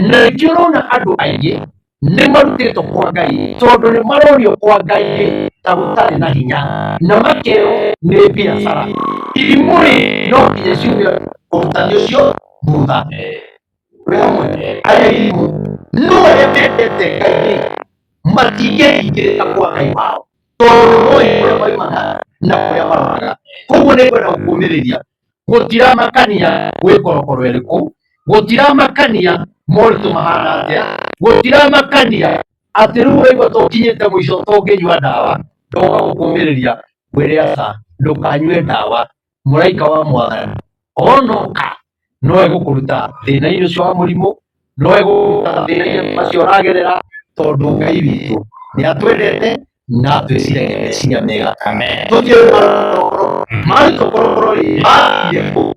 Na nĩkĩo ũrona andũ aingĩ nĩ marutĩtwo kwa Ngai, tondũ nĩ marorio kwa Ngai rĩ ta gũtarĩ na hinya, na makerwo nĩ biacara. Irimũ rĩ, no nginya ciume ũrutani ũcio thutha. Wĩ hamwe? Arĩa irimũ no arĩa mendete Ngai rĩ, matingĩringĩrĩka kwa Ngai wao, tondũ nĩ moĩ kũrĩa maumaga na kũrĩa maroraga. Koguo nĩ ngwenda gũkũmĩrĩria, gũtiramakania wĩ korokoro ĩrĩkũ, gũtiramakania moritũ mahana atĩa, gũtiramakania atĩ rĩu ũraigua ta ũkinyĩte mũico tũngĩnyua ndawa, ndoka gũkũmĩrĩria ngwĩre aca, ndũkanyue ndawa, mũraika wa mwathani onoka no egũkũruta thĩna-inĩ ũcio wa mũrimũ, no egũkũruta thĩna-inĩ macio ũragerera, tondũ Ngai witũ nĩ atwendete na atwĩciragia meciria mega. Amen. Tũthiĩ korokoro, marutwo korokoro rĩ, mathire kũ?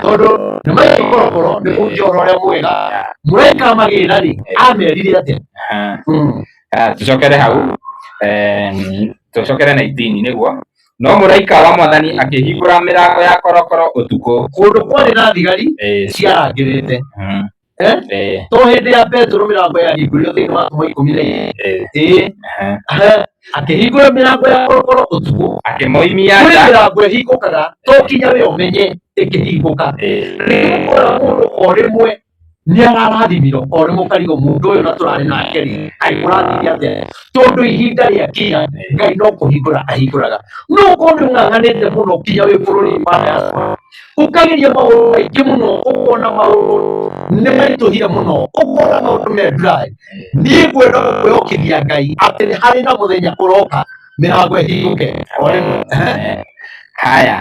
Tondũ nĩ maitwo korokoro nĩ kũhunjia ũhoro ũrĩa mwega. Mũraika amagĩra rĩ, amerire atĩa? Tucokere hau, tucokere 19 nĩguo. No mũraika wa mwathani akĩhingũra mĩrango ya korokoro ũtukũ. Kũndũ kwarĩ na thigari ciarangĩrĩte. To hĩndĩ ya Petero mĩrango yahingũrirwo thĩinĩ wa atũmwo 12. Akĩhingũra mĩrango ya korokoro ũtukũ. Akĩmoimia Kũrĩ nja. mĩrango ĩhingũkaga to kinya we ũmenye ĩkĩhingũka. Rĩngĩ ũkora mũndũ o rĩmwe nĩ ararathimirwo o rĩmwe ũkarigwo mũndũ ũyũ na tũrarĩ nake rĩ, kaĩ kũrathire atĩa? Tondũ ihinda rĩakinya Ngai no kũhingũra ahingũraga. No ũkorwo nĩ ũng'ang'anĩte mũno kinya wĩ bũrũri wa diaspora, ũkageria maũndũ maingĩ mũno, ũkona maũndũ nĩ maritũhire mũno, ũkona maũndũ me dry. Niĩ ngwenda gũkwĩhokithia Ngai atĩ nĩ harĩ na mũthenya ũroka mĩrango ĩhingũke o rĩmwe. Haya,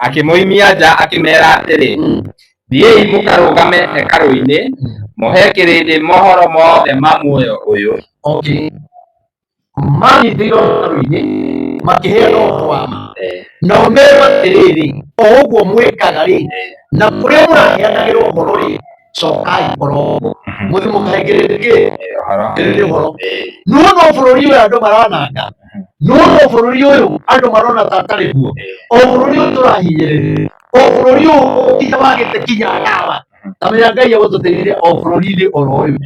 akĩmoimia nja akĩmera atĩrĩ, thiĩi mũkarũgame hekarũ-inĩ, mũhe kĩrĩndĩ mohoro mothe ma muoyo ũyũ. Okay. Manyitĩirwo hekarũ-inĩ makĩheana ũhoro wa ma. Nao merwo atĩrĩrĩ, o ũguo mwĩkaga rĩ, na kũrĩa mũraheanagĩra ũhoro rĩ, cokai oro ũguo. Mũthiĩ mũkahe kĩrĩndĩ kĩ? Kĩrĩndĩ ũhoro. Nĩwona bũrũri ũyũ andũ marananga, nĩwona bũrũri ũyũ andũ marona ta atarĩ kuo, o bũrũri ũyũ tũrahinyĩrĩrio, o bũrũri ũyũ kinya wagĩte kinya ndawa, ta menya Ngai egũtũteithia o bũrũri-inĩ oro ũyũ.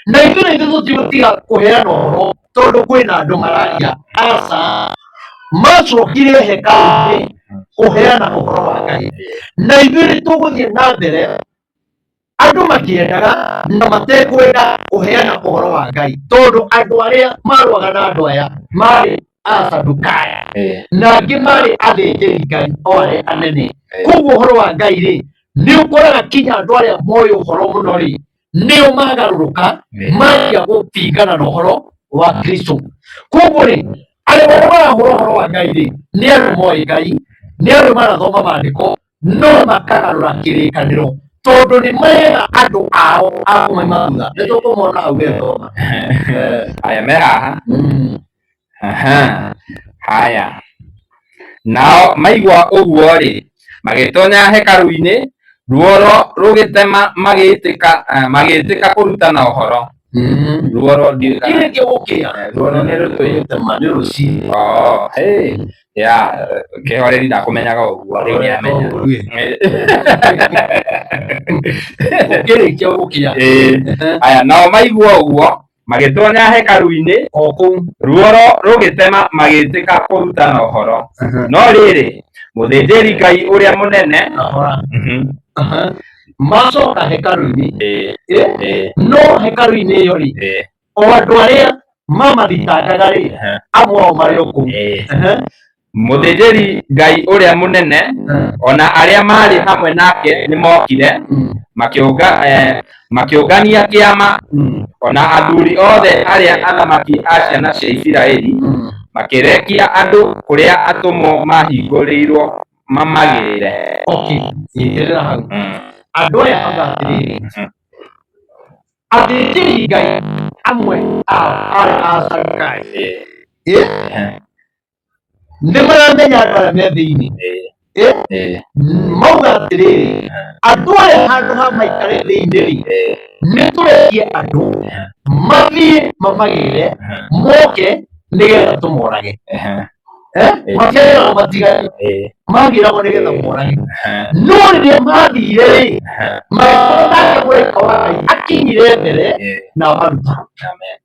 Na ithuĩ na ithuĩ tũtigũtiga kũheana ũhoro tondũ kwĩna andũ mararia. Aca, macokire hekarũ-inĩ kũheana ũhoro wa Ngai, na ithuĩ nĩ tũgũthiĩ na mbere andũ makĩendaga na matekwenda kũheana ũhoro wa Ngai, tondũ andũ arĩa marũaga na andũ aya marĩ Asadukai na angĩ marĩ athĩnjĩri Ngai o arĩa anene. Koguo ũhoro wa Ngai rĩ, nĩ ũkoraga kinya andũ arĩa moĩ ũhoro mũno rĩ, nĩo magarũrũka manjia gũpingana na ũhoro wa Kristo. Koguo rĩ, arĩa marahũra ũhoro wa Ngai rĩ, nĩ andũ moĩ Ngai, nĩ andũ marathoma maandĩko, no makagarũra kĩrĩkanĩro tondũ nĩ marera andũ ao a kũmaima thutha. Nĩ tũkũmona hau gethoma. Aya me haha. Aha. Haya. Nao maigua ũguo-rĩ, magĩtonya hekarũ-inĩ, ruoro rũgĩtema magĩtĩka kũrutana ũhoro. Ruoro ndiũĩ kana Kĩrĩ kĩo gũkĩa. Ruoro nĩ rũtũĩ. Gũtema nĩ rũcinĩ. Oh, hey. Ya, kĩhoreri ndakũmenyaga ũguo, rĩu nĩ amenya. Gũkĩrĩkia gũkĩa. Ĩĩ. Aya, nao maigua ũguo, magĩtonya hekarũ-inĩ, O kũu. Ruoro rũgĩtema magĩtĩka kũrutana ũhoro. No rĩrĩ, mũthĩnjĩri Ngai ũrĩa mũnene Ahora. Macoka hekarũ-inĩ, Ĩĩ. eh, Ĩĩ. no hekarũ-inĩ ĩyo rĩ, Ĩĩ. o andũ arĩa mamathitangaga rĩ, Ehe. amwe ao marĩ o kũu. Ĩĩ. Ehe. Mũthĩnjĩri Ngai ũrĩa mũnene ona arĩa maarĩ hamwe nake nĩmokire makĩũngania kĩama ona athuri othe arĩa athamaki a ciana cia Isiraeli, makĩrekia andũ kũrĩa atũmwo mahingũrĩirwo mamagĩrĩre. Okay, nyitĩrĩra hau. Andũ aya auga atĩrĩrĩ, athĩnjĩri Ngai amwe ao arĩa a Sadukai, Ĩĩ. eh, nĩ maramenya andũ arĩa me thĩinĩ. Ĩĩ. Eh, Ĩĩ. mauga atĩrĩrĩ, andũ aya handũ ha maikare thĩinĩ rĩ, Ĩĩ. nĩ tũrekie andũ mathiĩ mamagĩre, moke nĩgetha tũmorage. Ehe. Eh, Ĩĩ. matiagĩragwo matigane, Ĩĩ. magĩragwo nĩgetha morage. Ehe. No rĩrĩa mathire rĩ, Ehe. magĩkora nake mũraika wa Ngai akinyire mbere Ĩĩ. na amaruta. Amen.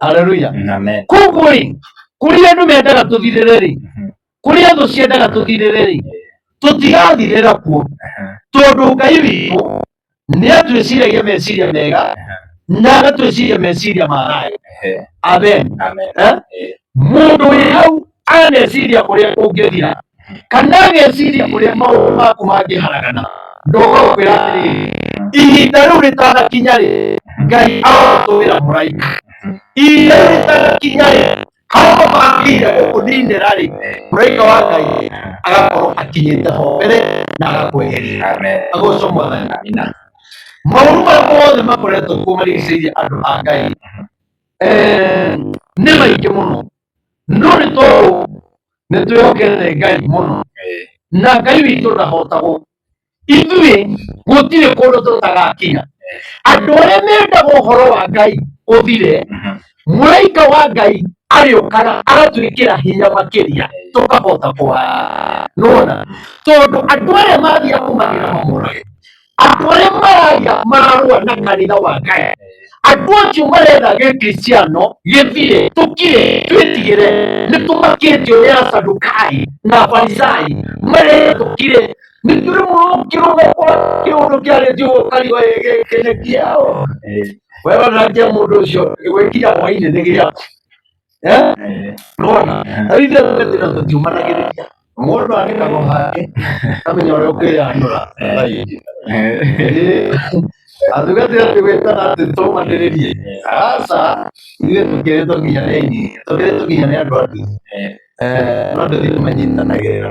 Haleluya. Amen. Koguo rĩ, kũrĩa andũ mendaga tũthirĩre rĩ, kũrĩa thũ ciendaga tũthirĩre rĩ, tũtigathirĩra kuo, tondũ Ngai witũ nĩ atwĩciragia meciria mega na agatwĩciria meciria ma thayũ. Ehe. Amen. Amen. Eh? Ĩĩ. Mũndũ wĩ hau aneciria ũrĩa kũngĩthira, kana ageciria ũrĩa maũndũ maku mangĩharagana, ndoka gũkwĩra atĩrĩrĩ, ihinda rĩu rĩtanakinya rĩ, Ngai arogũtũmĩra mũraika. Ihinda rĩu rĩtanakinya rĩ, harĩa mabangĩire gũkũninĩra rĩ, mũraika wa Ngai agakorwo akinyĩte ho mbere na agakweheria. Amen. Agocwo Mwathani. Amina. Maũndũ maya mothe makoretwo kuo marigicĩirie andũ a Ngai, eh, nĩ maingĩ mũno, no nĩ tondũ nĩ twĩhokete Ngai mũno, Ĩĩ. na Ngai witũ ndahotagwo. Ithuĩ gũtirĩ kũndũ tũtagakinya. Andũ arĩa mendaga ũhoro wa Ngai ũthire, mũraika wa Ngai arĩũkaga agatwĩkĩra hinya makĩria, tũkahota kũhaya. Nĩwona, tondũ andũ arĩa mathiaga kũmagĩra mamorage, andũ arĩa mararia mararũa na kanitha wa Ngai, andũ acio maretha gĩkristiano gĩthire, tũkire, twĩtigĩre. Nĩ tũmakĩtio nĩ Asadukai na Afarisai, marenda tũkire. Nĩ tũrĩ mũrũkĩrũme kwa kĩũndũ kĩarĩtio ũkarigwo gĩkĩ nĩ kĩao. Ĩĩ. We wanakia mũndũ ũcio gwĩkinya hwainĩ nĩ gĩaku. Eh? Ĩĩ. Nĩwona, rĩu ithuĩ tũgatĩra tũtiumanagĩrĩria, mũndũ andĩkagwo hake amenya ũrĩa ũkwĩyanũra. Athugatĩra tũgwĩtana atĩ tũmanĩrĩrie, aca, ithuĩ tũkĩrĩtwo nginya nĩ nyingĩ, tũkĩrĩtwo nginya nĩ andũ a nduthi. Ĩĩ. Eh, no ndũthiĩ tũmanyitanagĩrĩra.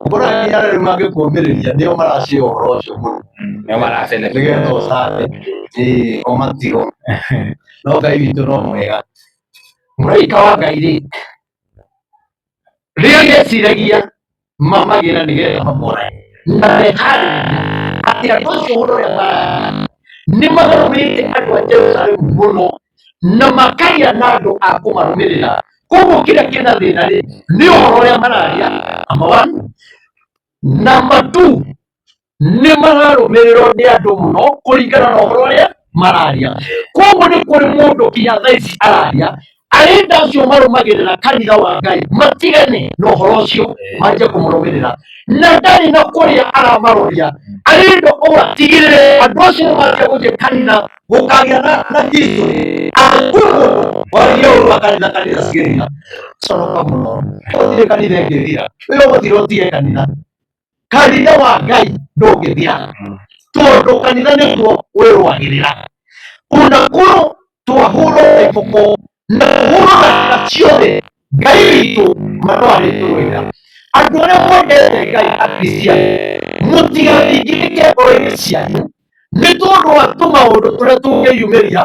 Ũkoraga nginya arĩa rĩu mangĩkũmĩrĩria nĩo maracia ũhoro ũcio mũno, Nĩo maracenjia. nĩgetha ũcambe. Ĩĩ, o matigo. No Ngai witũ no mwega. Mũraika wa Ngai rĩ, rĩrĩa meciragia mamagĩra nĩgetha mamorage, na meharĩrĩria atĩ andũ acio ũhoro ũrĩa maragia nĩ magarũrĩte andũ a Jerusalemu mũno, na makagĩa na andũ a kũmarũmĩrĩra. Koguo kĩrĩa kĩna thĩna rĩ, nĩ ũhoro ũrĩa mararia, number one. Number two, nĩ mararũmĩrĩrwo nĩ andũ mũno kũringana na ũhoro ũrĩa mararia. Koguo nĩ kũrĩ mũndũ nginya thaa ici araria, arenda acio marũmagĩrĩra kanitha wa Ngai matigane na ũhoro ũcio, manjie kũmũrũmĩrĩra, na ndarĩ na kũrĩa aramaroria, arenda ũgatigĩrĩre andũ acio nĩ manjia gũthiĩ kanitha, gũkagĩa na history atĩ kwĩ mũndũ waririe ũhoro wa kanitha, kanitha cigĩthira. Conoka mũno, gũtirĩ kanitha ĩngĩthira, wĩ ũgũthira ũtige kanitha. Kanitha wa Ngai ndũngĩthira, tondũ kanitha nĩguo wĩrũagĩrĩra. Ona korwo twahũrwo na iboko na kũhũrwo na njĩra ciothe, Ngai witũ ma no arĩtũrũĩra. Andũ arĩa mwendete Ngai Akristiano, mũtigathingithĩke ngoro-inĩ cianyu nĩ tondũ wa tũmaũndũ tũrĩa tũngĩyumĩria,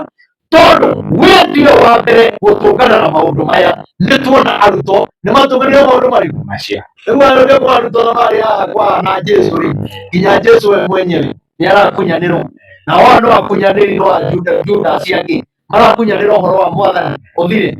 tondũ we tiwe wa mbere gũtũngana na maũndũ maya. Nĩ tuona arutwo nĩ matũnganire maũndũ marĩkũ Macio. Rĩu arĩa kwa arutwo na marĩ haha kwa na Jesu rĩ, nginya Jesu we mwenyewe nĩ arakunyanĩrwo, na o no akunyanĩrirwo a Judas angĩ marakunyanĩra ũhoro wa Mwathani ũthire,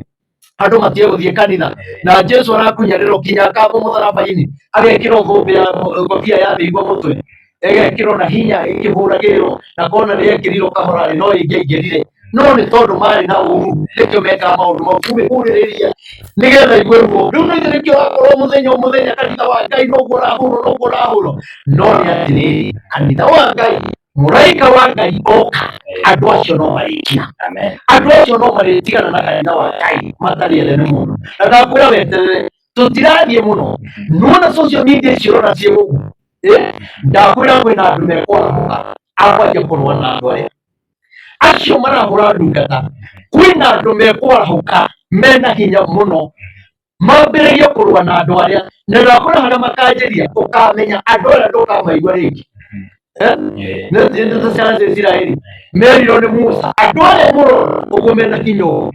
andũ matige gũthiĩ kanitha, na Jesu arakunyanĩrwo nginya akambwo mũtharaba-inĩ, agekĩrwo thũmbĩ ya ngobia ya mĩigua mũtwe, ĩgekĩrwo na hinya ĩkĩhũragĩrĩrwo, na kona nĩ yekĩrirwo kahora rĩ, no ĩngĩaingĩrire. No nĩ tondũ marĩ na ũru nĩkĩo mekaga maũndũ mau kũmĩhũrĩrĩria nĩgetha igue ruo. Rĩu nĩ nĩkĩo wakorwo mũthenya o mũthenya kanitha wa Ngai noguo ũrahũrwo noguo ũrahũrwo. No nĩ atĩrĩrĩ, kanitha wa Ngai, mũraika wa Ngai oka, andũ acio no marĩkira. Amen. Andũ acio no marĩtigana na kanitha wa Ngai matarĩ ethe nĩ mũndũ. Na ndakwĩra weterere, tũtirathiĩ mũno. Nĩwona social media icio ũrona ciĩ gũkũ? Ndakwĩra kwĩna andũ mekwarahũka akwanjia kũrũa na andũ arĩa acio marahũra ndungata. Kwĩna andũ mekwarahũka mena hinya mũno mambĩrĩrie kũrũa na andũ arĩa, na ndakwĩra harĩa makanjĩria ũkamenya andũ arĩa ndũkamaigua rĩngĩ. Nĩ ciana cia Isiraeli merirwo nĩ Musa, andũ arĩa mũrona ũguo mena hinya ũguo,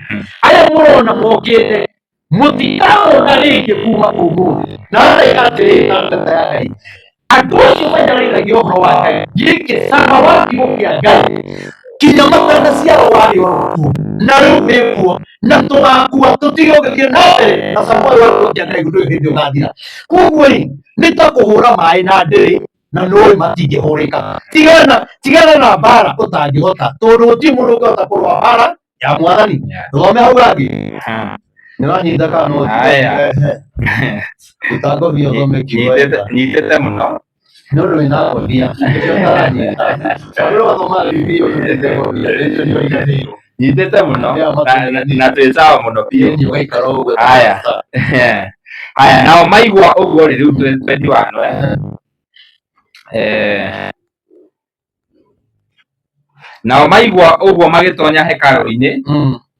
arĩa mũrona mokĩte, mũtikamona rĩngĩ kuma ũmũthĩ. Na areka atĩrĩrĩ na ndungata ya Ngai, andũ acio manyarĩragia ũhoro wa Ngai, gĩkĩ cama wa kiugo kĩa Ngai kinya matanaciarwo warĩ oro kuo na rĩu wĩ kuo, na tũgakua tũtige ũgĩthiĩ na mbere na cama ũyũ wa kiugo kĩa Ngai ndũrĩ hĩndĩ ũgathira. Koguo rĩ, nĩ ta kũhũra maĩ na ndĩrĩ na nũĩ matingĩhũrĩka. Tigana tigana na mbara ũtangĩhota, tondũ gũtirĩ mũndũ ũngĩhota kũrũa mbara ya mwathani. Thome hau hangĩ. Nĩwanyita kana no? Haya. Ũtangobia ũthome kiugo. Nyitĩte mũno. Nĩ ũndũ wĩna ngobia nĩkĩo ũtaranyita. Wagĩrĩirwo gũthoma Bibilia ũnyitĩte ngobia, rĩcio nĩ ũriganĩirwo. Nyitĩte mũno. Yeah, na twĩ sawa mũno biũ. Ĩni ũgaikara ũguo. Haya. Haya, nao maigua ũguo rĩ, rĩu twĩ 21 eh. Nao maigua ũguo magĩtonya hekarũ-inĩ,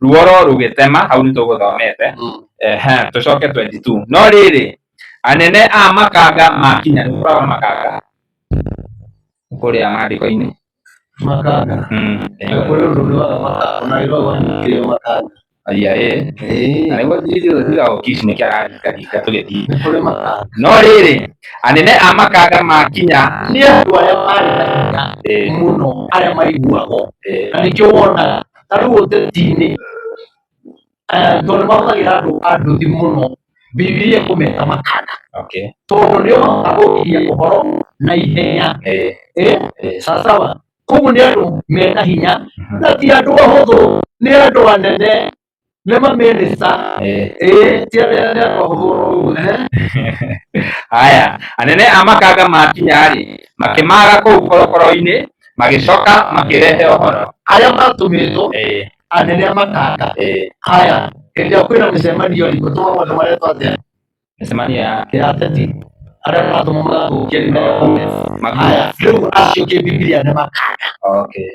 ruoro rũgĩtema, hau nĩ tũgũthomete. Ehe, tũcoke 22. No rĩrĩ, anene a makanga makinya, nĩ gũkoragwo na makanga kũrĩa maandĩko-inĩ. Makanga. Kũrĩ ũndũ ũrĩaga makanga na wĩragwo nĩ makanga. Aya, ĩ. Na nĩguo tiga ũkici nĩkĩo araringaringa tũgĩthiĩ. Nĩ kũrĩ makanga. No rĩrĩ, anene a makanga makinya, Nĩ andũ arĩa marĩ na hinya mũno, arĩa maiguagwo. Na nĩkĩo wonaga ta rĩu ũteti-inĩ, tondũ nĩ mahũthagĩra andũ a nduthi mũno, Bibilia ĩkũmeta makanga. Tondũ nĩo mahotaga gũkinyia ũhoro na ihenya. Sawasawa. Koguo nĩ andũ mena hinya na ti andũ ahũthũ, nĩ andũ anene, nĩ mamĩnĩsta. Ti andũ nĩ andũ ahũthũ ũguo. Haya, anene a makanga makinya-rĩ, makĩmaga kũu korokoro-inĩ, magĩcoka makĩrehe ũhoro. Arĩa matũmĩtwo anene a makanga. Haya, hĩndĩ ĩrĩa kwĩna mĩcemanio rĩ, gũtũmagwo andũ maretwo atĩa? Mĩcemanio ya Ya ateti. Arĩa maratũmwo magathũkia nĩ Haya, rĩu acio kĩbibilia nĩ makanga.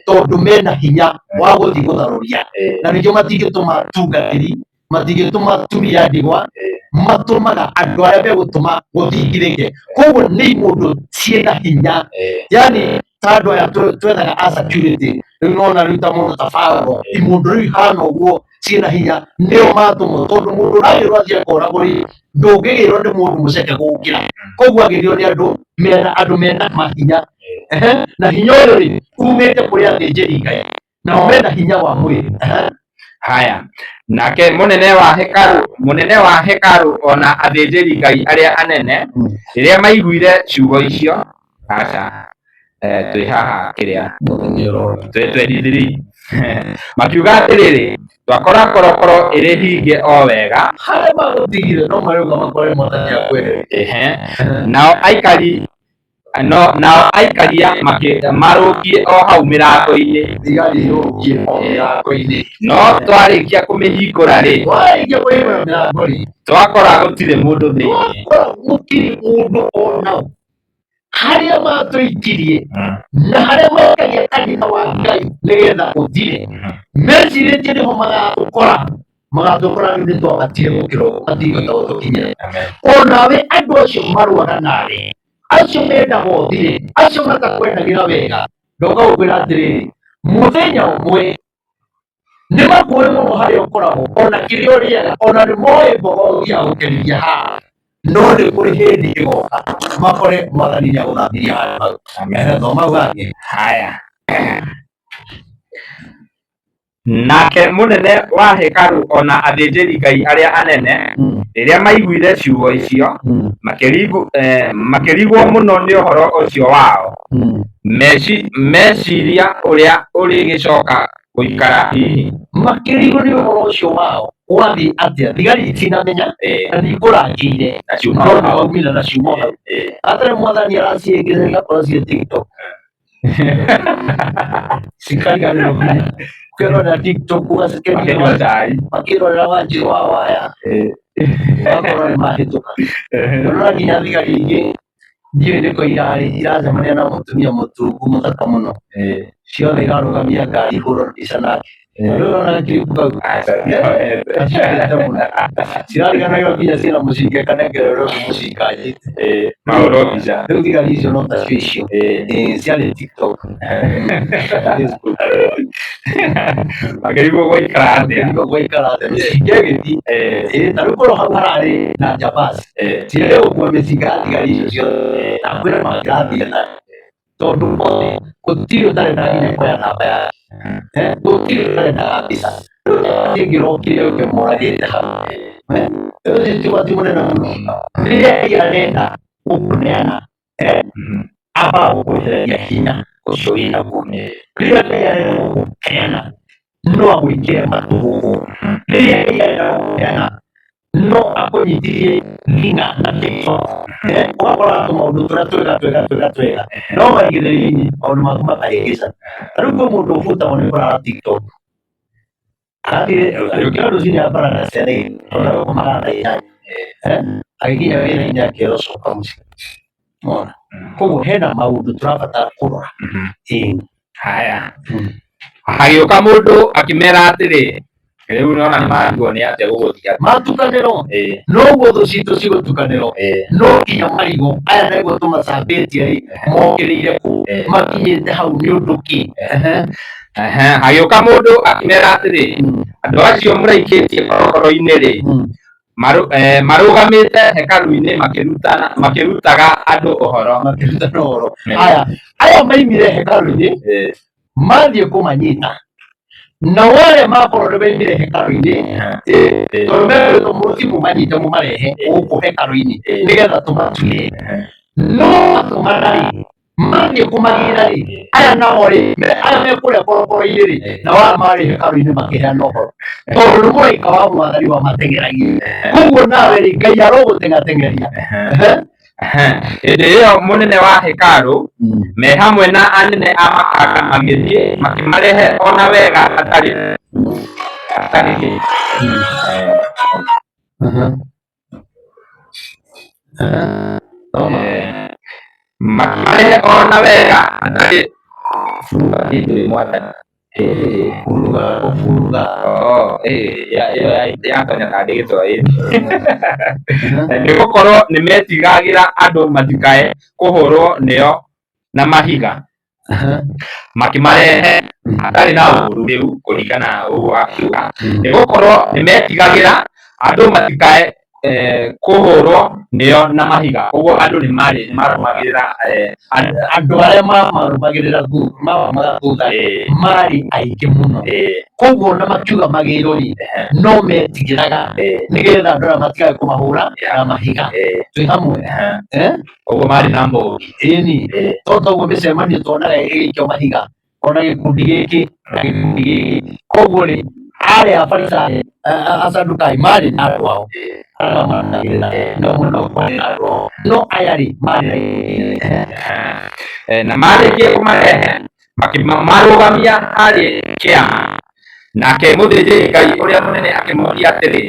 Tondũ mena hinya wa gũthiĩ gũtharũria. Na nĩkĩo matingĩtũma tungatĩri, matingĩtũma atumia a ndigwa, matũmaga andũ arĩa megũtũma gũthingithĩke. Koguo nĩ imũndũ ciĩna hinya. Yani ta andũ aya twethaga a security, rĩu nona rĩu ta mũndũ ta Paulo, imũndũ rĩu ihana ũguo ciĩna hinya nĩo matũmwo, tondũ mũndũ ũragĩrwo athiĩ akoragwo rĩ, ndũngĩgĩrwo nĩ mũndũ mũceke gũkĩra. Koguo agĩrĩirwo nĩ andũ mena mahinya. Na hinya ũyũ rĩ, umĩte kũrĩ athĩnjĩri Ngai, nao mena hinya wa mwĩrĩ. Haya, nake mũnene wa hekarũ ona athĩnjĩri Ngai arĩa anene, rĩrĩa maiguire ciugo icio, aca, twĩ haha kĩrĩa twĩ 23, makiuga atĩrĩrĩ, twakora korokoro ĩrĩ hinge o wega. Harĩa magũtigire no marĩũka makore mwathani akwehereire. Nao aikaria marũngiĩ o hau mĩrango-inĩ. Thigari irũngiĩ o mĩrango-inĩ. No twarĩkia kũmĩhingũra rĩ, Warĩkia kũhingũra mĩrango rĩ, twakora gũtirĩ mũndũ thĩinĩ. Twakora gũtirĩ mũndũ ona ũ. Harĩa matũikirie na harĩa maikagia kanitha wa Ngai nĩgetha ũthire, mecirĩtie nĩho magatũkora, magatũkora rĩu nĩ twabatire gũkĩra ũguo, matingĩhota gũtũkinyĩra. Onawe andũ acio marũaga nawe, acio mendaga ũthire, acio matakwendagĩra wega, ndoka gũkwĩra atĩrĩrĩ, mũthenya ũmwe nĩ makũĩ mũno harĩa ũkoragwo, ona kĩrĩa ũrĩaga, ona nĩ moĩ mboga ũthiaga gũkenithia haha, no nĩ kũrĩ hĩndĩ ĩgoka makore mwathani nĩ agũthambirie handũ hau. Thoma hau hangĩ. Haya. Nake mũnene wa hekarũ ona athĩnjĩri Ngai arĩa anene, rĩrĩa maiguire ciugo icio, makĩrigwo mũno nĩ ũhoro ũcio wao. Meciria ũrĩa ũrĩgĩcoka Gũikara hihi? Makĩrigwo nĩ ũhoro ũcio wao wathiĩ atĩa, thigari itinamenya na nĩikũrangĩire Na ciuma no hau. nĩwaumire na ciuma hau. Atarĩ mwathani araciĩngĩra igakorwo ciĩ TikTok cikariganĩrwo nginya ũkĩrorera TikTok ũgacikenio Makĩnyua cai. Makĩrorera Wanjirũ wa Waya, magakorwo nĩ mahĩtũka. Ũrona nginya thigari ingĩ ndiũĩ nĩkũ irarĩ iracemania na mũtumia mũtungu mũthaka mũno, ciothe irarũgamia ngari ihũrwo mbica nake. Rĩu ũrona gakiribu kau gacikĩte mũno, cirariganagĩrwo nginya ciĩna mũcinga ĩkanengererwo ũngĩ mũcinga anyite. Mahũrwo mbica. Rĩu thigari icio no tacio icio. Ciarĩ TikTok na Facebook. Makĩrigwo gwaikara atĩa. Makĩrigwo gwaikara atĩa mĩcinga ĩgĩthiĩ. Ta rĩu korwo hau hararĩ na njabasi ciende gũkua mĩcinga ya thigari icio ciothe na kwĩna mangĩrathiĩ nayo, tondũ othe gũtirĩ ũtarenda nginya kuoya namba yake. Gũtirĩ ũtarendaga mbica. Rĩu ĩngĩrokire ũke moragĩte hau. Rĩu ũcio ti ũgwati mũnene mũno rĩrĩa Ngai arenda gũkũneana, ambaga gũkwehereria hinya ũcio wĩnaguo. Rĩrĩa Ngai arenda gũkũneana no agwĩkĩre matũhũhũ. Rĩrĩa Ngai arenda gũkũneana no akũnyitithie thing'a na TikTok. Ũgakora tũmaũndũ tũrĩa twega twega twega twega no marigĩrĩrio-inĩ maũndũ maku makahĩngĩca. Ta rĩu kwĩ mũndũ ũbutagwo nĩ kũrara TikTok, agathiĩ agĩũkĩra rũcinĩ ambara na ciana igĩrĩ tondũ agũkomaga thaa 8, agĩkinya wĩra-inĩ akerwo coka mũciĩ. Nĩwona? Koguo hena maũndũ tũrabatara kũrora. Ĩĩ. Haya. Hagĩũka mũndũ akĩmera atĩrĩ, rĩu nona nĩ marigwo nĩ atĩa gũgũthiĩ. Matukanĩrwo noguo thũ citũ cigũtukanĩrwo, no nginya marigwo aya nĩguo tũmacambĩtie rĩ mokĩrĩire kũ makinyĩte hau nĩ ũndũ kĩ. Ehe. Ehe, hagĩũka mũndũ akĩmera atĩrĩ, andũ acio mũraikĩtie korokoro-inĩ rĩ, marũgamĩte hekarũ-inĩ makĩrutaga andũ ũhoro. Makĩrutana ũhoro. Aya maimire hekarũ-inĩ mathiĩ kũmanyita, nao arĩa makorwo nĩ maimire hekarũ-inĩ, tondũ merĩtwo mũthiĩ mũmanyite mũmarehe gũkũ hekarũ-inĩ nĩgetha tũmatuĩre, no matũmana rĩ mathiĩ kũmagĩra rĩ, aya nao rĩ aya me kũrĩa korokoro-inĩ rĩ, nao aya marĩ hekarũ-inĩ makĩheana ũhoro, tondũ nĩ mũraika wa mwathani wamateng'eragia. Koguo nawe rĩ, Ngai arogũteng'ateng'eria. Hĩndĩ ĩyo mũnene wa hekarũ me hamwe na anene a makanga magĩthiĩ makĩmarehe o na wega hatarĩ hatarĩ kĩ. Makĩmarehe o na wega hatarĩ buruga kĩndũ mwathani. Buruga kũburuga. Oh, ĩyo yatonya tarĩ gĩthwaĩri. Nĩ gũkorwo nĩ metigagĩra andũ matikae kũhũrwo nĩo na mahiga. Makĩmarehe hatarĩ na ũũru rĩu kũringana na ũguo akiuga. Nĩ gũkorwo nĩ metigagĩra andũ matikae kũhũrwo nĩo na mahiga. Ũguo andũ nĩ marĩ nĩ marũmagĩrĩra andũ. Andũ arĩa mamarũmagĩrĩra mamaumaga thutha marĩ aingĩ mũno, koguo ona makiuga magĩrwo rĩ, no metigĩraga nĩgetha andũ aya matikae kũmahũra na mahiga. Twĩ hamwe? Ũguo marĩ na mbũgi. Ĩni, to toguo mĩcemanio tuonaga ĩgĩikio mahiga, ona gĩkundi gĩkĩ na gĩkundi gĩkĩ. Koguo rĩ, arĩa Afarisayo, Asadukai marĩ na andũ ao arĩa mamarũmagĩrĩra, no mũno kwarĩ na andũ ao, no aya rĩ marĩ na ikundi nene. Na marĩkia kũmarehe makĩmarũgamia harĩ kĩama. Nake mũthĩnjĩri-Ngai ũrĩa mũnene akĩmoria atĩrĩ,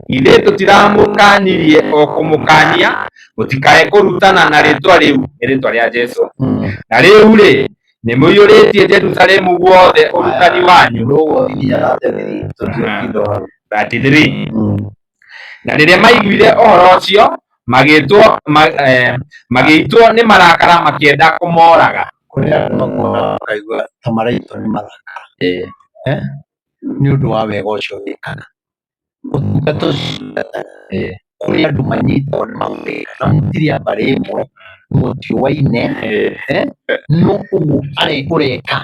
Githĩ tũtiramũkaanirie o kũmũkaania mũtikae kũrutana na rĩĩtwa rĩu, nĩ rĩĩtwa rĩa Jesũ? Na rĩu-rĩ, nĩ mũiyũrĩtie Jerusalemu guothe ũrutani wanyu. Rũgũo nginya 33 tũtigũtinda hau. 33. Na rĩrĩa maiguire ũhoro ũcio, magĩitwo nĩ marakara makĩenda kũmooraga. Kũrĩ andũ makuona makaigua ta maraitwo nĩ marakara nĩ ũndũ wa wega ũcio wĩkaga, ũtungata ũcio ũtungataga. Kũrĩ andũ manyitagwo nĩ mathĩna na mũtirĩ a mbarĩ ĩmwe, mũtiũaine, no ũguo ũreka